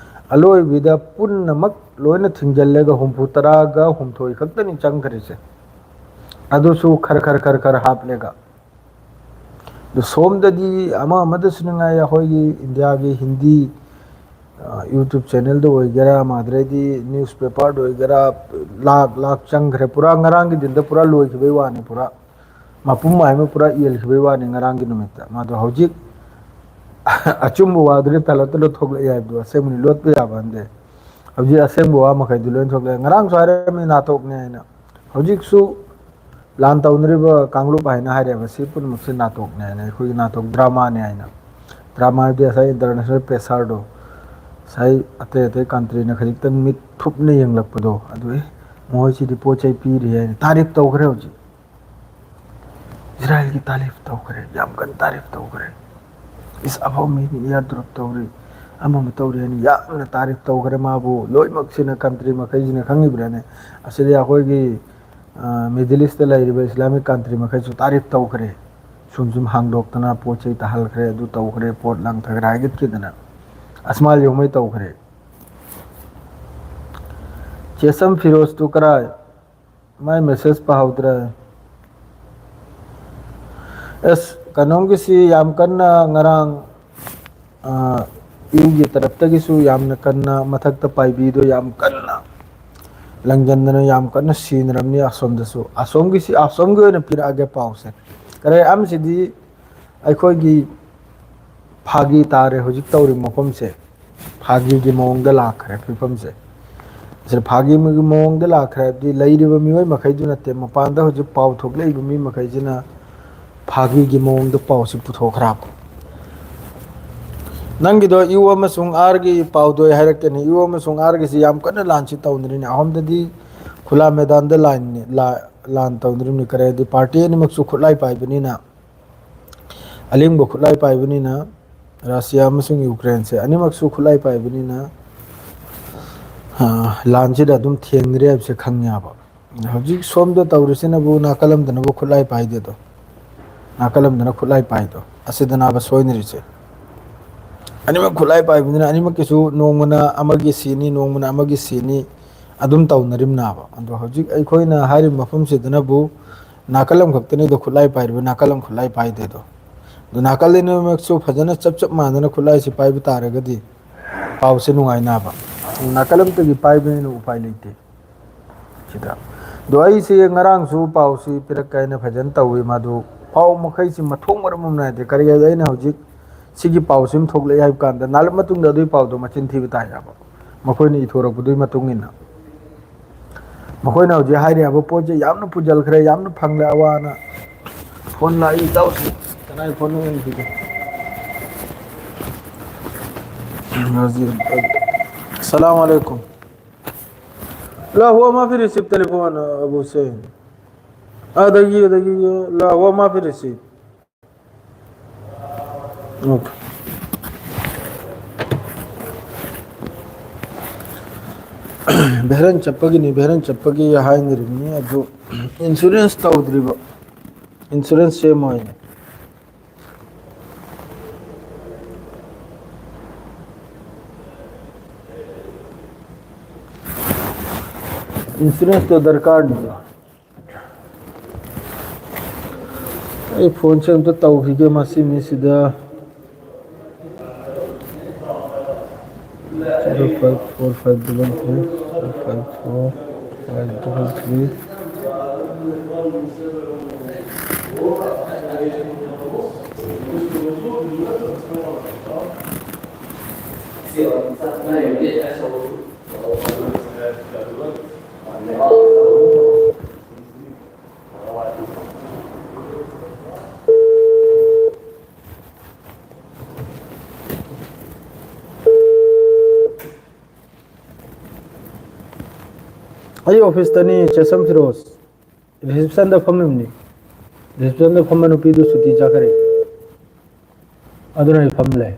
ꯑꯂꯣꯏꯕꯤꯗ ꯄꯨꯝꯅꯃꯛ ꯂꯣꯏꯅ ꯊꯤꯡꯖꯤꯜꯂꯒ ꯍꯨꯝꯐꯨ ꯇꯔꯥꯒ ꯍꯨꯝꯊꯣꯏ ꯈꯛꯇꯅꯤ ꯆꯪꯈ꯭ꯔꯤꯁꯦ꯫ ꯑꯗꯨꯁꯨ ꯈꯔ ꯈꯔ ꯈꯔ ꯈꯔ ꯍꯥꯞꯂꯒ꯫ ꯑꯗꯨ ꯁꯣꯝꯗꯗꯤ ꯑꯃ ꯑꯃꯗꯁꯨ ꯅꯨꯡꯉꯥꯏ, ꯑꯩꯈꯣꯏꯒꯤ ꯏꯟꯗꯤꯌꯥꯒꯤ ꯍꯤꯟꯗꯤ, ꯑ, YouTube ꯆꯦꯅꯦꯜꯗ ꯑꯣꯏꯒꯦꯔꯥ, ꯑꯗꯨꯗꯩꯗꯤ ꯅ꯭ꯌꯨꯁ ꯄꯦꯄꯔꯗ ꯑꯣꯏꯒꯦꯔꯥ, ꯂꯥꯛ ꯂꯥꯛ ꯆꯪꯈ꯭ꯔꯦ꯫ ꯄꯨꯔꯥ ꯉꯔꯥꯡꯒꯤ ꯗꯤꯟꯗ ꯄꯨꯔꯥ ꯂꯣꯏꯈꯤꯕꯩ ꯋꯥꯅꯤ, ꯄꯨꯔꯥ ꯃꯄꯨꯝ ꯍꯥꯏꯕ ꯄꯨꯔꯥ ꯌꯦꯜꯈꯤꯕꯩ ꯋꯥꯅꯤ ꯉꯔꯥꯡꯒꯤ ꯅꯨꯃꯤꯠꯇ꯫ ꯃꯥꯗꯣ ꯍꯧꯖꯤꯛ ꯑꯆꯨꯝꯕ ꯋꯥꯗꯨꯗꯤ ꯇꯂꯣꯠ ꯇꯂꯣꯠ ꯊꯣꯛꯂꯛꯑꯦ ꯍꯥꯏꯕꯗꯣ ꯑꯁꯦꯡꯕꯅꯤ, ꯂꯣꯠꯄ ꯌꯥꯕ ꯅꯠꯇꯦ꯫ ꯍꯧꯖꯤꯛ ꯑꯁꯦꯡꯕ ꯋꯥ ꯃꯈꯩꯗꯤ ꯂꯣꯏ ꯊꯣꯛꯂꯛꯑꯦ꯫ ꯉꯔꯥꯡꯁꯨ ꯍꯥꯏꯔꯝꯃꯤ ꯅꯥꯇꯣꯛꯅꯦ ꯍꯥꯏꯅ꯫ ꯍꯧꯖꯤꯛꯁꯨ ꯂꯥꯟ ꯇꯧꯅꯔꯤꯕ ꯀꯥꯡꯂꯨꯞ ꯍꯥꯏꯅ ꯍꯥꯏꯔꯦꯕ, ꯁꯤ ꯄꯨꯝꯅꯃꯛꯁꯦ ꯅꯥꯇꯣꯛꯅꯦ ꯍꯥꯏꯅ, ꯑꯩꯈꯣꯏꯒꯤ ꯅꯥꯇꯣꯛ ꯗ꯭ꯔꯃꯥꯅꯦ ꯍꯥꯏꯅ꯫ ꯗ꯭ꯔꯃꯥꯗꯤ ꯉꯁꯥꯏ ꯏꯟꯇꯔꯅꯦꯁꯅꯦꯜ ꯄ꯭ꯔꯦꯁꯔꯗꯣ, ꯉꯁꯥꯏ ꯑꯇꯩ ꯑꯇꯩ ꯀꯟꯇ꯭ꯔꯤꯅ ꯈꯖꯤꯛꯇꯪ ꯃꯤꯠ ꯊꯨꯞꯅ ꯌꯦꯡꯂꯛꯄꯗꯣ, ꯑꯗꯨ, "ꯑꯦ, ꯃꯈꯣꯏꯁꯤꯗꯤ ꯄꯣꯠ ꯆꯩ ꯄꯤꯔꯤ" ꯍꯥꯏꯅ ꯇꯥꯔꯤꯐ ꯇꯧꯈ꯭ꯔꯦ ꯍꯧꯖꯤꯛ꯫ ꯏꯁꯔꯥꯏꯜꯒꯤ ꯇꯥꯔꯤꯐ ꯇꯧꯈ꯭ꯔꯦ, ꯌꯥꯝ ꯀꯟꯅ ꯇꯥꯔꯤꯐ ꯇꯧꯈ꯭ꯔꯦ꯫ "ꯏꯁ, ꯑꯐꯥꯎ ꯃꯤꯅꯤ, ꯏꯌꯥꯔ ꯗ꯭ꯔꯣꯞ ꯇꯧꯔꯤ, ꯑꯃ ꯑꯃ ꯇꯧꯔꯤ" ꯍꯥꯏꯅ ꯌꯥꯝꯅ ꯇꯥꯔꯤꯐ ꯇꯧꯈ꯭ꯔꯦ ꯃꯥꯕꯨ꯫ ꯂꯣꯏꯅꯃꯛꯁꯤꯅ, ꯀꯟꯇ꯭ꯔꯤ ꯃꯈꯩꯁꯤꯅ ꯈꯪꯉꯤꯕ꯭ꯔꯥꯅꯦ? ꯑꯁꯤꯗꯤ ꯑꯩꯈꯣꯏꯒꯤ, ꯑ, ꯃꯤꯗꯜ ꯏꯁꯇ ꯂꯩꯔꯤꯕ ꯏꯁꯂꯥꯃꯤꯛ ꯀꯟꯇ꯭ꯔꯤ ꯃꯈꯩꯁꯨ ꯇꯥꯔꯤꯐ ꯇꯧꯈ꯭ꯔꯦ꯫ ꯁꯨꯝ ꯁꯨꯝ ꯍꯥꯡꯗꯣꯛꯇꯅ ꯄꯣꯠ ꯆꯩ ꯇꯥꯍꯜꯈ꯭ꯔꯦ, ꯑꯗꯨ ꯇꯧꯈ꯭ꯔꯦ, ꯄꯣꯠ ꯂꯥꯡꯊꯈ꯭ꯔꯦ ꯍꯥꯏꯒꯠꯈꯤꯗꯅ꯫ ꯑꯁꯃꯥꯏꯜ ꯌꯧꯃꯩ ꯇꯧꯈ꯭ꯔꯦ꯫ ꯆꯦꯁꯝ ꯐꯤꯔꯣꯖꯇꯨ ꯀꯔꯥꯏ? ꯃꯥꯏ ꯃꯦꯁꯦꯖ ꯄꯥꯍꯧꯗ꯭ꯔꯦ꯫ ꯑꯁ, ꯀꯩꯅꯣꯝꯒꯤꯁꯤ ꯌꯥꯝ ꯀꯟꯅ ꯉꯔꯥꯡ, ꯑ, ꯌꯨꯒꯤ ꯇꯔꯞꯇꯒꯤꯁꯨ ꯌꯥꯝꯅ ꯀꯟꯅ ꯃꯊꯛꯇ ꯄꯥꯏꯕꯤꯗꯣ ꯌꯥꯝ ꯀꯟꯅ ꯂꯪꯖꯟꯗꯅ ꯌꯥꯝ ꯀꯟꯅ ꯁꯤꯅꯔꯝꯅꯤ ꯑꯁꯣꯝꯗꯁꯨ꯫ ꯑꯁꯣꯝꯒꯤꯁꯤ, ꯑꯁꯣꯝꯒꯤ ꯑꯣꯏꯅ ꯄꯤꯔꯛꯑꯒꯦ ꯄꯥꯎꯁꯦ꯫ ꯀꯔꯤ ꯑꯃꯁꯤꯗꯤ ꯑꯩꯈꯣꯏꯒꯤ ꯐꯥꯒꯤ ꯇꯥꯔꯦ ꯍꯧꯖꯤꯛ ꯇꯧꯔꯤꯕ ꯃꯐꯝꯁꯦ꯫ ꯐꯥꯒꯤꯒꯤ ꯃꯑꯣꯡꯗ ꯂꯥꯛꯈ꯭ꯔꯦ ꯐꯤꯕꯝꯁꯦ꯫ ꯁꯤꯗ ꯐꯥꯒꯤꯒꯤ ꯃꯑꯣꯡꯗ ꯂꯥꯛꯈ꯭ꯔꯦ ꯍꯥꯏꯕꯗꯤ ꯂꯩꯔꯤꯕ ꯃꯤꯑꯣꯏ ꯃꯈꯩꯗꯨ ꯅꯠꯇꯦ, ꯃꯄꯥꯟꯗ ꯍꯧꯖꯤꯛ ꯄꯥꯎ ꯊꯣꯛꯂꯛꯏꯕ ꯃꯤ ꯃꯈꯩꯁꯤꯅ ꯐꯥꯒꯤꯒꯤ ꯃꯑꯣꯡꯗ ꯄꯥꯎꯁꯤ ꯄꯨꯊꯣꯛꯈ꯭ꯔꯕ꯫ ꯅꯪꯒꯤꯗꯣ ꯌꯨ ꯑꯃꯁꯨꯡ ꯑꯥꯔꯒꯤ ꯄꯥꯎꯗꯣ ꯑꯩ ꯍꯥꯏꯔꯛꯀꯅꯤ꯫ ꯌꯨ ꯑꯃꯁꯨꯡ ꯑꯥꯔꯒꯤꯁꯤ ꯌꯥꯝ ꯀꯟꯅ ꯂꯥꯟꯁꯤ ꯇꯧꯅꯔꯤꯅꯤ꯫ ꯑꯍꯨꯝꯗꯗꯤ ꯈꯨꯂꯥ ꯃꯦꯗꯥꯟꯗ ꯂꯥꯟꯅꯤ, ꯂꯥ-, ꯂꯥꯟ ꯇꯧꯅꯔꯤꯕꯅꯤ꯫ ꯀꯔꯤ ꯍꯥꯏꯗꯤ ꯄꯥꯔꯇꯤ ꯑꯅꯤꯃꯛꯁꯨ ꯈꯨꯠꯂꯥꯏ ꯄꯥꯏꯕꯅꯤꯅ, ꯑꯂꯤꯡꯕ ꯈꯨꯠꯂꯥꯏ ꯄꯥꯏꯕꯅꯤꯅ ꯔꯁꯤꯌꯥ ꯑꯃꯁꯨꯡ ꯌꯨꯀ꯭ꯔꯦꯟꯁꯦ ꯑꯅꯤꯃꯛꯁꯨ ꯈꯨꯠꯂꯥꯏ ꯄꯥꯏꯕꯅꯤꯅ, ꯑ, ꯂꯥꯟꯁꯤꯗ ꯑꯗꯨꯝ ꯊꯦꯡꯅꯔꯦ ꯍꯥꯏꯕꯁꯦ ꯈꯪꯉꯦꯕ꯫ ꯍꯧꯖꯤꯛ ꯁꯣꯝꯗ ꯇꯧꯔꯤꯁꯤꯅꯕꯨ ꯅꯥꯀꯜ ꯑꯃꯗꯅꯕꯨ ꯈꯨꯠꯂꯥꯏ ꯄꯥꯏꯗꯦꯗꯣ, ꯅꯥꯀꯜ ꯑꯃꯗꯅ ꯈꯨꯠꯂꯥꯏ ꯄꯥꯏꯗꯣ, ꯑꯁꯤꯗꯅꯕ ꯁꯣꯏꯅꯔꯤꯁꯦ꯫ ꯑꯅꯤꯃꯛ ꯈꯨꯠꯂꯥꯏ ꯄꯥꯏꯕꯅꯤꯅ ꯑꯅꯤꯃꯛꯀꯤꯁꯨ ꯅꯣꯡꯃꯅ ꯑꯃꯒꯤ ꯁꯤꯅꯤ, ꯅꯣꯡꯃꯅ ꯑꯃꯒꯤ ꯁꯤꯅꯤ, ꯑꯗꯨꯝ ꯇꯧꯅꯔꯤꯕꯅꯦꯕ꯫ ꯑꯗꯣ ꯍꯧꯖꯤꯛ ꯑꯩꯈꯣꯏꯅ ꯍꯥꯏꯔꯤꯕ ꯃꯐꯝꯁꯤꯗꯅꯕꯨ ꯅꯥꯀꯜ ꯑꯃꯈꯛꯇꯅꯤꯗꯣ ꯈꯨꯠꯂꯥꯏ ꯄꯥꯏꯔꯤꯕ, ꯅꯥꯀꯜ ꯑꯃ ꯈꯨꯠꯂꯥꯏ ꯄꯥꯏꯗꯦꯗꯣ꯫ ꯑꯗꯣ ꯅꯥꯀꯜ ꯑꯅꯤꯃꯛꯁꯨ ꯐꯖꯅ ꯆꯞ ꯆꯞ ꯃꯥꯟꯅꯅ ꯈꯨꯠꯂꯥꯏꯁꯤ ꯄꯥꯏꯕ ꯇꯥꯔꯒꯗꯤ ꯄꯥꯎꯁꯦ ꯅꯨꯡꯉꯥꯏꯅꯕ꯫ ꯅꯥꯀꯜ ꯑꯃꯠꯇꯒꯤ ꯄꯥꯏꯕꯅꯤꯅ ꯎꯄꯥꯏ ꯂꯩꯇꯦ ꯁꯤꯗ꯫ ꯑꯗꯣ ꯑꯩꯁꯦ ꯉꯔꯥꯡꯁꯨ ꯄꯥꯎꯁꯤ ꯄꯤꯔꯛꯀꯦ ꯍꯥꯏꯅ ꯐꯖꯅ ꯇꯧꯏ꯫ ꯃꯗꯨ ꯄꯥꯎ ꯃꯈꯩꯁꯤ ꯃꯊꯣꯡ ꯃꯔꯝ ꯑꯃ ꯅꯥꯏꯗꯦ꯫ ꯀꯔꯤꯒꯤꯅꯣꯗ ꯑꯩꯅ ꯍꯧꯖꯤꯛ ꯁꯤꯒꯤ ꯄꯥꯎꯁꯤ ꯑꯃ ꯊꯣꯛꯂꯛꯑꯦ ꯍꯥꯏꯕ ꯀꯥꯟꯗ ꯅꯥꯜꯂ ꯃꯇꯨꯡꯗ ꯑꯗꯨꯒꯤ ꯄꯥꯎꯗꯣ ꯃꯆꯤꯟ ꯊꯤꯕ ꯇꯥꯏ ꯍꯥꯏꯕ꯫ ꯃꯈꯣꯏꯅ ꯏꯊꯣꯔꯛꯄꯗꯨꯒꯤ ꯃꯇꯨꯡ ꯏꯟꯅ꯫ ꯃꯈꯣꯏꯅ ꯍꯧꯖꯤꯛ ꯍꯥꯏꯔꯤꯕ ꯄꯣꯠꯁꯦ ꯌꯥꯝꯅ ꯄꯨꯖꯜꯈ꯭ꯔꯦ, ꯌꯥꯝꯅ ꯐꯪꯂꯦ ꯑꯋꯥꯅ꯫ ꯐꯣꯟ ꯂꯥꯛꯏ ꯏꯇꯥꯎꯁꯤ꯫ ꯀꯅꯥꯏ ꯐꯣꯟꯅꯣ ꯌꯦꯡꯁꯤꯗꯤ꯫ ꯍꯧꯖꯤꯛ, السلام عليكم. لا، هو ما في ريسيف تليفون أبو حسين. آه، دقيقة، دقيقة. لا، هو ما في ريسيف. Okay. ꯚꯦꯔꯟ ꯆꯠꯄꯒꯤꯅꯤ, ꯚꯦꯔꯟ ꯆꯠꯄꯒꯤ ꯍꯥꯏꯅꯔꯤꯕꯅꯤ꯫ ꯑꯗꯨ insurance ꯇꯧꯗ꯭ꯔꯤꯕ, insurance ꯁꯦꯝꯃꯣ ꯍꯥꯏꯅ꯫ Insurance ꯇꯣ ꯗꯔꯀꯥꯔꯅꯤꯕ꯫ ꯑꯩ ꯐꯣꯟꯁꯦ ꯑꯝꯇ ꯇꯧꯈꯤꯒꯦ ꯃꯁꯤ ꯃꯤꯁꯤꯗ꯫ Zero five four five double three four five four. ꯑꯩ ꯑꯣꯐꯤꯁꯇꯅꯤ, ꯆꯦꯁꯝ ꯐꯤꯔꯣꯖ꯫ ꯔꯤꯁꯦꯞꯁꯟꯗ ꯐꯝꯃꯤꯕꯅꯤ꯫ ꯔꯤꯁꯦꯞꯁꯟꯗ ꯐꯝꯕ ꯅꯨꯄꯤꯗꯨ ꯁꯨꯇꯤ ꯆꯠꯈ꯭ꯔꯦ꯫ ꯑꯗꯨꯅ ꯑꯩ ꯐꯝ ꯂꯩ꯫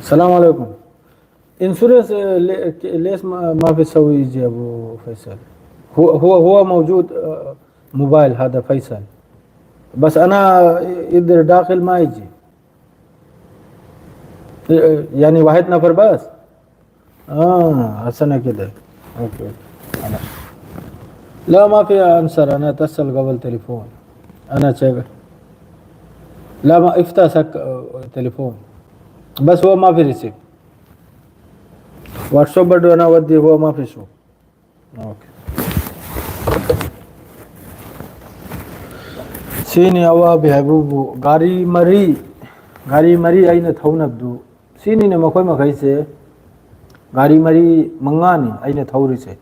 السلام عليكم. انشورنس، آه، لي-، ليش ما، ما في تسوي يجي أبو فيصل؟ هو، هو، هو موجود، آه، موبايل هذا فيصل. بس أنا إدر داخل ما يجي. يعني واحد نفر بس؟ آه، حسنا كده. أوكي. أنا. لا، ما في أنسر، أنا أتصل قبل تليفون. أنا شغل. لا، ما افتح سك، آه، تليفون. بس هو ما في ريسيف. واتساب برضو أنا أودي، هو ما في شو. Okay. ꯁꯤꯅꯤ ꯑꯋꯥꯕꯤ ꯍꯥꯏꯕꯕꯨ ꯒꯥꯔꯤ ꯃꯔꯤ, ꯒꯥꯔꯤ ꯃꯔꯤ ꯑꯩꯅ ꯊꯧꯅꯕꯗꯨ, ꯁꯤꯅꯤꯅꯦ ꯃꯈꯣꯏ ꯃꯈꯩꯁꯦ꯫ ꯒꯥꯔꯤ ꯃꯔꯤ, ꯃꯉꯥꯅꯤ ꯑꯩꯅ ꯊꯧꯔꯤꯁꯦ꯫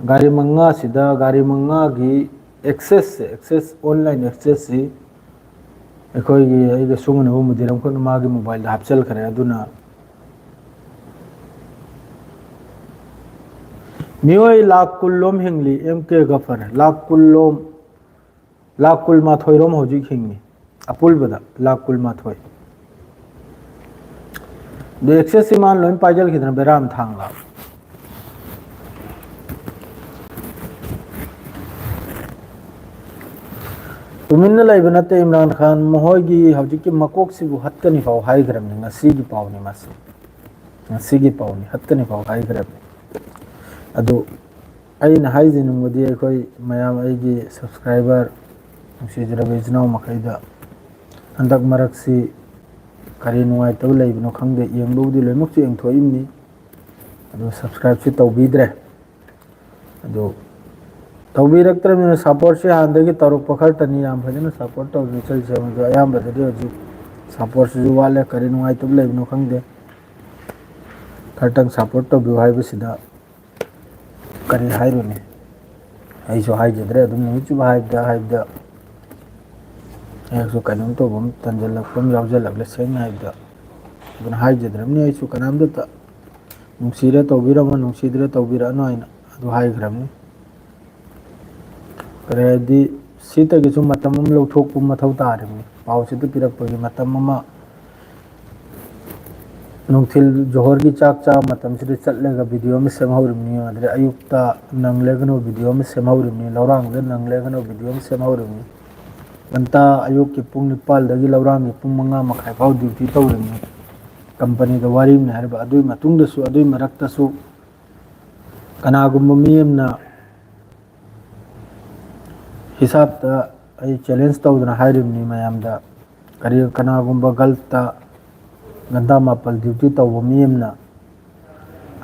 ꯒꯥꯔꯤ ꯃꯉꯥꯁꯤꯗ, ꯒꯥꯔꯤ ꯃꯉꯥꯒꯤ ꯑꯦꯛꯁꯦꯁꯁꯦ, ꯑꯦꯛꯁꯦꯁ, ꯑꯣꯟꯂꯥꯏꯟ ꯑꯦꯛꯁꯦꯁꯁꯤ ꯑꯩꯈꯣꯏꯒꯤ, ꯑꯩꯒ ꯁꯨꯡꯅꯕ ꯃꯨꯗꯤꯔ ꯑꯃꯈꯛꯅ ꯃꯥꯒꯤ ꯃꯣꯕꯥꯏꯜꯗ ꯍꯥꯞꯆꯤꯟꯈ꯭ꯔꯦ꯫ ꯑꯗꯨꯅ ꯃꯤꯑꯣꯏ ꯂꯥꯈ ꯀꯨꯟ ꯂꯣꯝ ꯍꯤꯡꯂꯤ ꯑꯦꯝ ꯀꯦ ꯒꯐꯔ꯫ ꯂꯥꯈ ꯀꯨꯟ ꯂꯣꯝ, ꯂꯥꯈ ꯀꯨꯟꯃꯥꯊꯣꯏ ꯔꯣꯝ ꯍꯧꯖꯤꯛ ꯍꯤꯡꯉꯤ꯫ ꯑꯄꯨꯟꯕꯗ ꯂꯥꯈ ꯀꯨꯟꯃꯥꯊꯣꯏ꯫ ꯑꯗꯨ ꯑꯦꯛꯁꯦꯁꯁꯤ ꯃꯥꯅ ꯂꯣꯏ ꯄꯥꯏꯖꯈꯤꯗꯅ ꯕꯦꯔꯥ ꯑꯃ ꯊꯥꯡꯂꯕ꯫ ꯇꯨꯃꯤꯟꯅ ꯂꯩꯕ ꯅꯠꯇꯦ ꯏꯝꯔꯥꯟ ꯈꯥꯟ, ꯃꯈꯣꯏꯒꯤ ꯍꯧꯖꯤꯛꯀꯤ ꯃꯀꯣꯛꯁꯤꯕꯨ ꯍꯠꯀꯅꯤ ꯐꯥꯎ ꯍꯥꯏꯈ꯭ꯔꯕꯅꯤ꯫ ꯉꯁꯤꯒꯤ ꯄꯥꯎꯅꯤ ꯃꯁꯤ, ꯉꯁꯤꯒꯤ ꯄꯥꯎꯅꯤ, ꯍꯠꯀꯅꯤ ꯐꯥꯎ ꯍꯥꯏꯈ꯭ꯔꯕꯅꯤ꯫ ꯑꯗꯨ ꯑꯩꯅ ꯍꯥꯏꯖꯅꯤꯡꯕꯗꯤ, ꯑꯩꯈꯣꯏ ꯃꯌꯥꯝ, ꯑꯩꯒꯤ subscriber, ꯅꯨꯡꯁꯤꯖꯔꯕ ꯏꯆꯤꯟ ꯏꯅꯥꯎ ꯃꯈꯩꯗ, ꯍꯟꯗꯛ ꯃꯔꯛꯁꯤ ꯀꯔꯤ ꯅꯨꯡꯉꯥꯏꯇꯕ ꯂꯩꯕꯅꯣ ꯈꯪꯗꯦ, ꯌꯦꯡꯕꯕꯨꯗꯤ ꯂꯣꯏꯅꯃꯛꯁꯨ ꯌꯦꯡꯊꯣꯛꯏꯕꯅꯤ, ꯑꯗꯨ subscribeꯁꯤ ꯇꯧꯕꯤꯗ꯭ꯔꯦ꯫ ꯑꯗꯨ ꯇꯧꯕꯤꯔꯛꯇ꯭ꯔꯕꯅꯤꯅ, supportꯁꯤ ꯍꯥꯟꯅꯗꯒꯤ ꯇꯧꯔꯛꯄ ꯈꯔꯇꯅꯤ, ꯌꯥꯝ ꯐꯖꯅ support ꯇꯧꯗꯅ ꯆꯠꯂꯤꯁꯦ, ꯑꯗꯣ ꯑꯌꯥꯝꯕꯗꯗꯤ ꯍꯧꯖꯤꯛ supportꯁꯤꯁꯨ ꯋꯥꯠꯂꯦ꯫ ꯀꯔꯤ ꯅꯨꯡꯉꯥꯏꯇꯕ ꯂꯩꯕꯅꯣ ꯈꯪꯗꯦ꯫ ꯈꯔꯇꯪ support ꯇꯧꯕꯤꯌꯨ ꯍꯥꯏꯕꯁꯤꯗ ꯀꯔꯤ ꯍꯥꯏꯔꯨꯅꯤ? ꯑꯩꯁꯨ ꯍꯥꯏꯖꯗ꯭ꯔꯦ, ꯑꯗꯨꯝ ꯅꯨꯃꯤꯠ ꯆꯨꯞꯄ ꯍꯥꯏꯕꯗ, ꯍꯥꯏꯕꯗ ꯑꯩꯁꯨ ꯀꯩꯅꯣꯝ ꯇꯧꯕ ꯑꯃ ꯇꯟꯖꯜꯂꯛꯄ ꯑꯃ ꯌꯥꯎꯖꯜꯂꯛꯂꯦ, ꯁꯦꯡꯅ ꯍꯥꯏꯕꯗ꯫ ꯑꯗꯨꯅ ꯍꯥꯏꯖꯗ꯭ꯔꯕꯅꯤ ꯑꯩꯁꯨ ꯀꯅꯥꯝꯇꯇ, ꯅꯨꯡꯁꯤꯔ ꯇꯧꯕꯤꯔꯝꯃꯣ, ꯅꯨꯡꯁꯤꯗ꯭ꯔ ꯇꯧꯕꯤꯔꯛꯑꯅꯨ ꯍꯥꯏꯅ ꯑꯗꯨ ꯍꯥꯏꯈ꯭ꯔꯕꯅꯤ꯫ ꯀꯔꯤ ꯍꯥꯏꯗꯤ, ꯁꯤꯇꯒꯤꯁꯨ ꯃꯇꯝ ꯑꯃ ꯂꯧꯊꯣꯛꯄ ꯃꯊꯧ ꯇꯥꯔꯤꯕꯅꯤ, ꯄꯥꯎꯁꯤꯗ ꯄꯤꯔꯛꯄꯒꯤ ꯃꯇꯝ ꯑꯃ꯫ ꯅꯨꯡꯊꯤꯜ ꯖꯣꯍꯔꯒꯤ ꯆꯥꯛ ꯆꯥꯕ ꯃꯇꯝꯁꯤꯗ ꯆꯠꯂꯒ video ꯑꯃ ꯁꯦꯝꯍꯧꯔꯤꯕꯅꯤ, ꯑꯗꯩ ꯑꯌꯨꯛꯇ ꯅꯪꯂꯒꯅ video ꯑꯃ ꯁꯦꯝꯍꯧꯔꯤꯕꯅꯤ, ꯂꯧꯔꯥꯡꯗ ꯅꯪꯂꯒꯅ video ꯑꯃ ꯁꯦꯝꯍꯧꯔꯤꯕꯅꯤ꯫ ꯉꯟꯇꯥ ꯑꯌꯨꯛꯀꯤ ꯄꯨꯡ ꯅꯤꯄꯥꯜꯗꯒꯤ ꯂꯧꯔꯥꯡꯒꯤ ꯄꯨꯡ ꯃꯉꯥ ꯃꯈꯥꯏ ꯐꯥꯎ duty ꯇꯧꯔꯤꯕꯅꯤ꯫ ꯀꯝꯄꯅꯤꯗ ꯋꯥꯔꯤꯅꯤ ꯍꯥꯏꯔꯤꯕ꯫ ꯑꯗꯨꯒꯤ ꯃꯇꯨꯡꯗꯁꯨ, ꯑꯗꯨꯒꯤ ꯃꯔꯛꯇꯁꯨ ꯀꯅꯥꯒꯨꯝꯕ ꯃꯤ ꯑꯃꯅ ꯍꯤꯁꯥꯞꯇ ꯑꯩ challenge ꯇꯧꯗꯅ ꯍꯥꯏꯔꯤꯕꯅꯤ ꯃꯌꯥꯝꯗ, ꯀꯔꯤ, ꯀꯅꯥꯒꯨꯝꯕ ꯒꯜꯐꯇ ꯒꯟꯗꯥ ꯃꯥꯄꯜ duty ꯇꯧꯕ ꯃꯤ ꯑꯃꯅ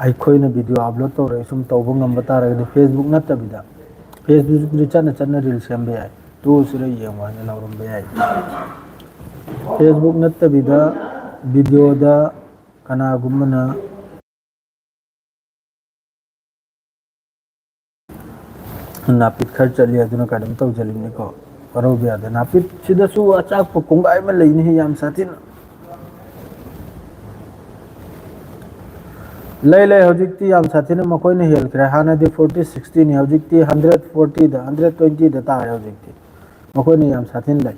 ꯑꯩꯈꯣꯏꯅ video upload ꯇꯧꯔꯒ ꯁꯨꯝ ꯇꯧꯕ ꯉꯝꯕ ꯇꯥꯔꯒꯗꯤ, Facebook ꯅꯠꯇꯕꯤꯗ, Facebookꯇꯗꯤ ꯆꯠꯅ ꯆꯠꯅ reel ꯁꯦꯝꯕ ꯌꯥꯏ, ꯇꯣꯛꯑꯁꯤꯔ ꯌꯦꯡꯉꯣ ꯍꯥꯏꯅ ꯂꯥꯎꯔꯝꯕ ꯌꯥꯏ꯫ Facebook ꯅꯠꯇꯕꯤꯗ videoꯗ ꯀꯅꯥꯒꯨꯝꯕꯅ ꯅꯥꯄꯤꯠ ꯈꯔ ꯆꯠꯂꯤ, ꯑꯗꯨꯅ ꯀꯩꯅꯣꯝ ꯇꯧꯖꯔꯤꯕꯅꯤꯀꯣ, ꯋꯥꯔꯧꯕ ꯌꯥꯗꯦ꯫ ꯅꯥꯄꯤꯠꯁꯤꯗꯁꯨ ꯑꯆꯥꯛꯄ ꯀꯣꯡꯒꯥꯏ ꯑꯃ ꯂꯩꯅꯤ, ꯌꯥꯝ ꯁꯥꯊꯤꯅ꯫ ꯂꯩ, ꯂꯩ, ꯍꯧꯖꯤꯛꯇꯤ ꯌꯥꯝ ꯁꯥꯊꯤꯅ ꯃꯈꯣꯏꯅ ꯍꯦꯟꯈ꯭ꯔꯦ꯫ ꯍꯥꯟꯅꯗꯤ forty sixtyꯅꯤ, ꯍꯧꯖꯤꯛꯇꯤ hundred fortyꯗ, hundred twentyꯗ ꯇꯥꯔꯦ ꯍꯧꯖꯤꯛꯇꯤ꯫ ꯃꯈꯣꯏꯅ ꯌꯥꯝ ꯁꯥꯊꯤꯅ ꯂꯩ꯫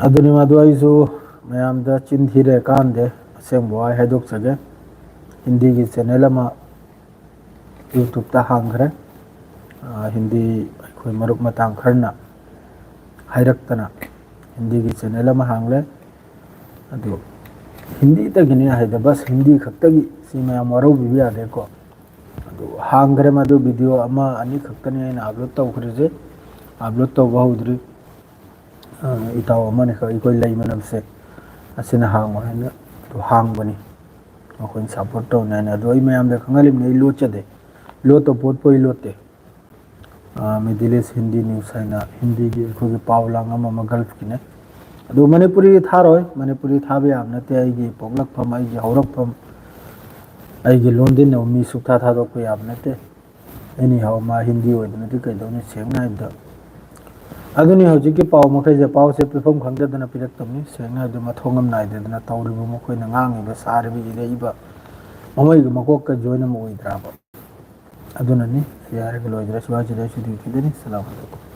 ꯑꯗꯨꯅꯤ, ꯃꯗꯨ ꯑꯩꯁꯨ ꯃꯌꯥꯝꯗ ꯆꯤꯟ ꯊꯤꯔꯦ ꯀꯥꯟꯗꯦ, ꯑꯁꯦꯡꯕ ꯋꯥꯍꯩ ꯍꯥꯏꯗꯣꯛꯆꯒꯦ꯫ ꯍꯤꯟꯗꯤꯒꯤ channel ꯑꯃ YouTubeꯇ ꯍꯥꯡꯈ꯭ꯔꯦ꯫ ꯑ, ꯍꯤꯟꯗꯤ, ꯑꯩꯈꯣꯏ ꯃꯔꯨꯞ ꯃꯇꯥꯡ ꯈꯔꯅ ꯍꯥꯏꯔꯛꯇꯅ ꯍꯤꯟꯗꯤꯒꯤ channel ꯑꯃ ꯍꯥꯡꯂꯦ꯫ ꯑꯗꯨ ꯍꯤꯟꯗꯤꯗꯒꯤꯅꯦ ꯍꯥꯏꯗ, ꯕꯁ ꯍꯤꯟꯗꯤ ꯈꯛꯇꯒꯤ꯫ ꯁꯤ ꯃꯌꯥꯝ ꯋꯥꯔꯧꯕꯤꯕ ꯌꯥꯗꯦꯀꯣ꯫ ꯑꯗꯨ ꯍꯥꯡꯈ꯭ꯔꯦ, ꯃꯗꯨ ꯚꯤꯗꯤꯑꯣ ꯑꯃ ꯑꯅꯤ ꯈꯛꯇꯅꯤ ꯑꯩꯅ ꯑꯞꯂꯣꯗ ꯇꯧꯈ꯭ꯔꯤꯁꯦ꯫ ꯑꯞꯂꯣꯗ ꯇꯧꯕ ꯍꯧꯗ꯭ꯔꯤ꯫ ꯑ, ꯏꯇꯥꯎ ꯑꯃꯅꯈꯛ, ꯑꯩꯈꯣꯏ ꯂꯩ ꯃꯅꯝꯁꯦ ꯑꯁꯤꯅ ꯍꯥꯡꯉꯣ ꯍꯥꯏꯅ ꯑꯗꯨ ꯍꯥꯡꯕꯅꯤ꯫ ꯃꯈꯣꯏꯅ ꯁꯞꯄꯣꯔꯠ ꯇꯧꯅꯤ ꯍꯥꯏꯅ꯫ ꯑꯗꯣ ꯑꯩ ꯃꯌꯥꯝꯗ ꯈꯪꯍꯜꯂꯤꯕꯅꯤ, ꯑꯩ ꯂꯣꯠꯆꯗꯦ꯫ ꯂꯣꯠꯇꯕ ꯄꯣꯠꯄꯨ ꯑꯩ ꯂꯣꯠꯇꯦ꯫ ꯑ, ꯃꯤꯗꯜ ꯏꯁ ꯍꯤꯟꯗꯤ ꯅ꯭ꯌꯨꯁ ꯍꯥꯏꯅ ꯍꯤꯟꯗꯤꯒꯤ ꯑꯩꯈꯣꯏꯒꯤ ꯄꯥꯎ ꯂꯥꯡ ꯑꯃ, ꯑꯃ ꯒꯜꯐꯀꯤꯅꯦ꯫ ꯑꯗꯨ ꯃꯅꯤꯄꯨꯔꯤ ꯊꯥꯔꯣꯏ, ꯃꯅꯤꯄꯨꯔꯤ ꯊꯥꯕ ꯌꯥꯕ ꯅꯠꯇꯦ꯫ ꯑꯩꯒꯤ ꯄꯣꯛꯂꯛꯐꯝ, ꯑꯩꯒꯤ ꯍꯧꯔꯛꯐꯝ, ꯑꯩꯒꯤ ꯂꯣꯟꯗꯤꯟꯅꯕ ꯃꯤ ꯁꯨꯛꯊꯥ ꯊꯥꯗꯣꯛꯄ ꯌꯥꯕ ꯅꯠꯇꯦ꯫ ꯑꯦꯅꯤ ꯍꯥꯎ, ꯃꯥ ꯍꯤꯟꯗꯤ ꯑꯣꯏꯗꯅꯗꯤ ꯀꯩꯗꯧꯅꯤ? ꯁꯦꯡꯅ ꯍꯥꯏꯕꯗ, ꯑꯗꯨꯅꯤ ꯍꯧꯖꯤꯛꯀꯤ ꯄꯥꯎ ꯃꯈꯩꯁꯦ, ꯄꯥꯎꯁꯦ ꯄꯤꯐꯝ ꯈꯪꯗꯗꯅ ꯄꯤꯔꯛꯇꯕꯅꯤ꯫ ꯁꯦꯡꯅ ꯍꯥꯏꯕꯗ, ꯃꯊꯣꯡ ꯑꯃ ꯅꯥꯏꯗꯗꯅ ꯇꯧꯔꯤꯕ, ꯃꯈꯣꯏꯅ ꯉꯥꯡꯉꯤꯕ, ꯁꯥꯔꯤꯕ, ꯏꯔꯛꯏꯕ, ꯃꯃꯩꯒ ꯃꯀꯣꯛꯀ ꯖꯣꯏꯟ ꯑꯃ ꯑꯣꯏꯗ꯭ꯔꯕ? ꯑꯗꯨꯅꯅꯤ꯫ ꯁꯤ ꯍꯥꯏꯔꯒ ꯂꯣꯏꯗ꯭ꯔꯦ, ꯁ꯭ꯋꯥꯏꯁꯤꯗ ꯑꯩ ꯁꯨꯇꯤ ꯊꯤꯗꯣꯏꯅꯤ꯫ ꯁꯂꯥꯝ ꯑꯂꯩꯀꯨꯝ꯫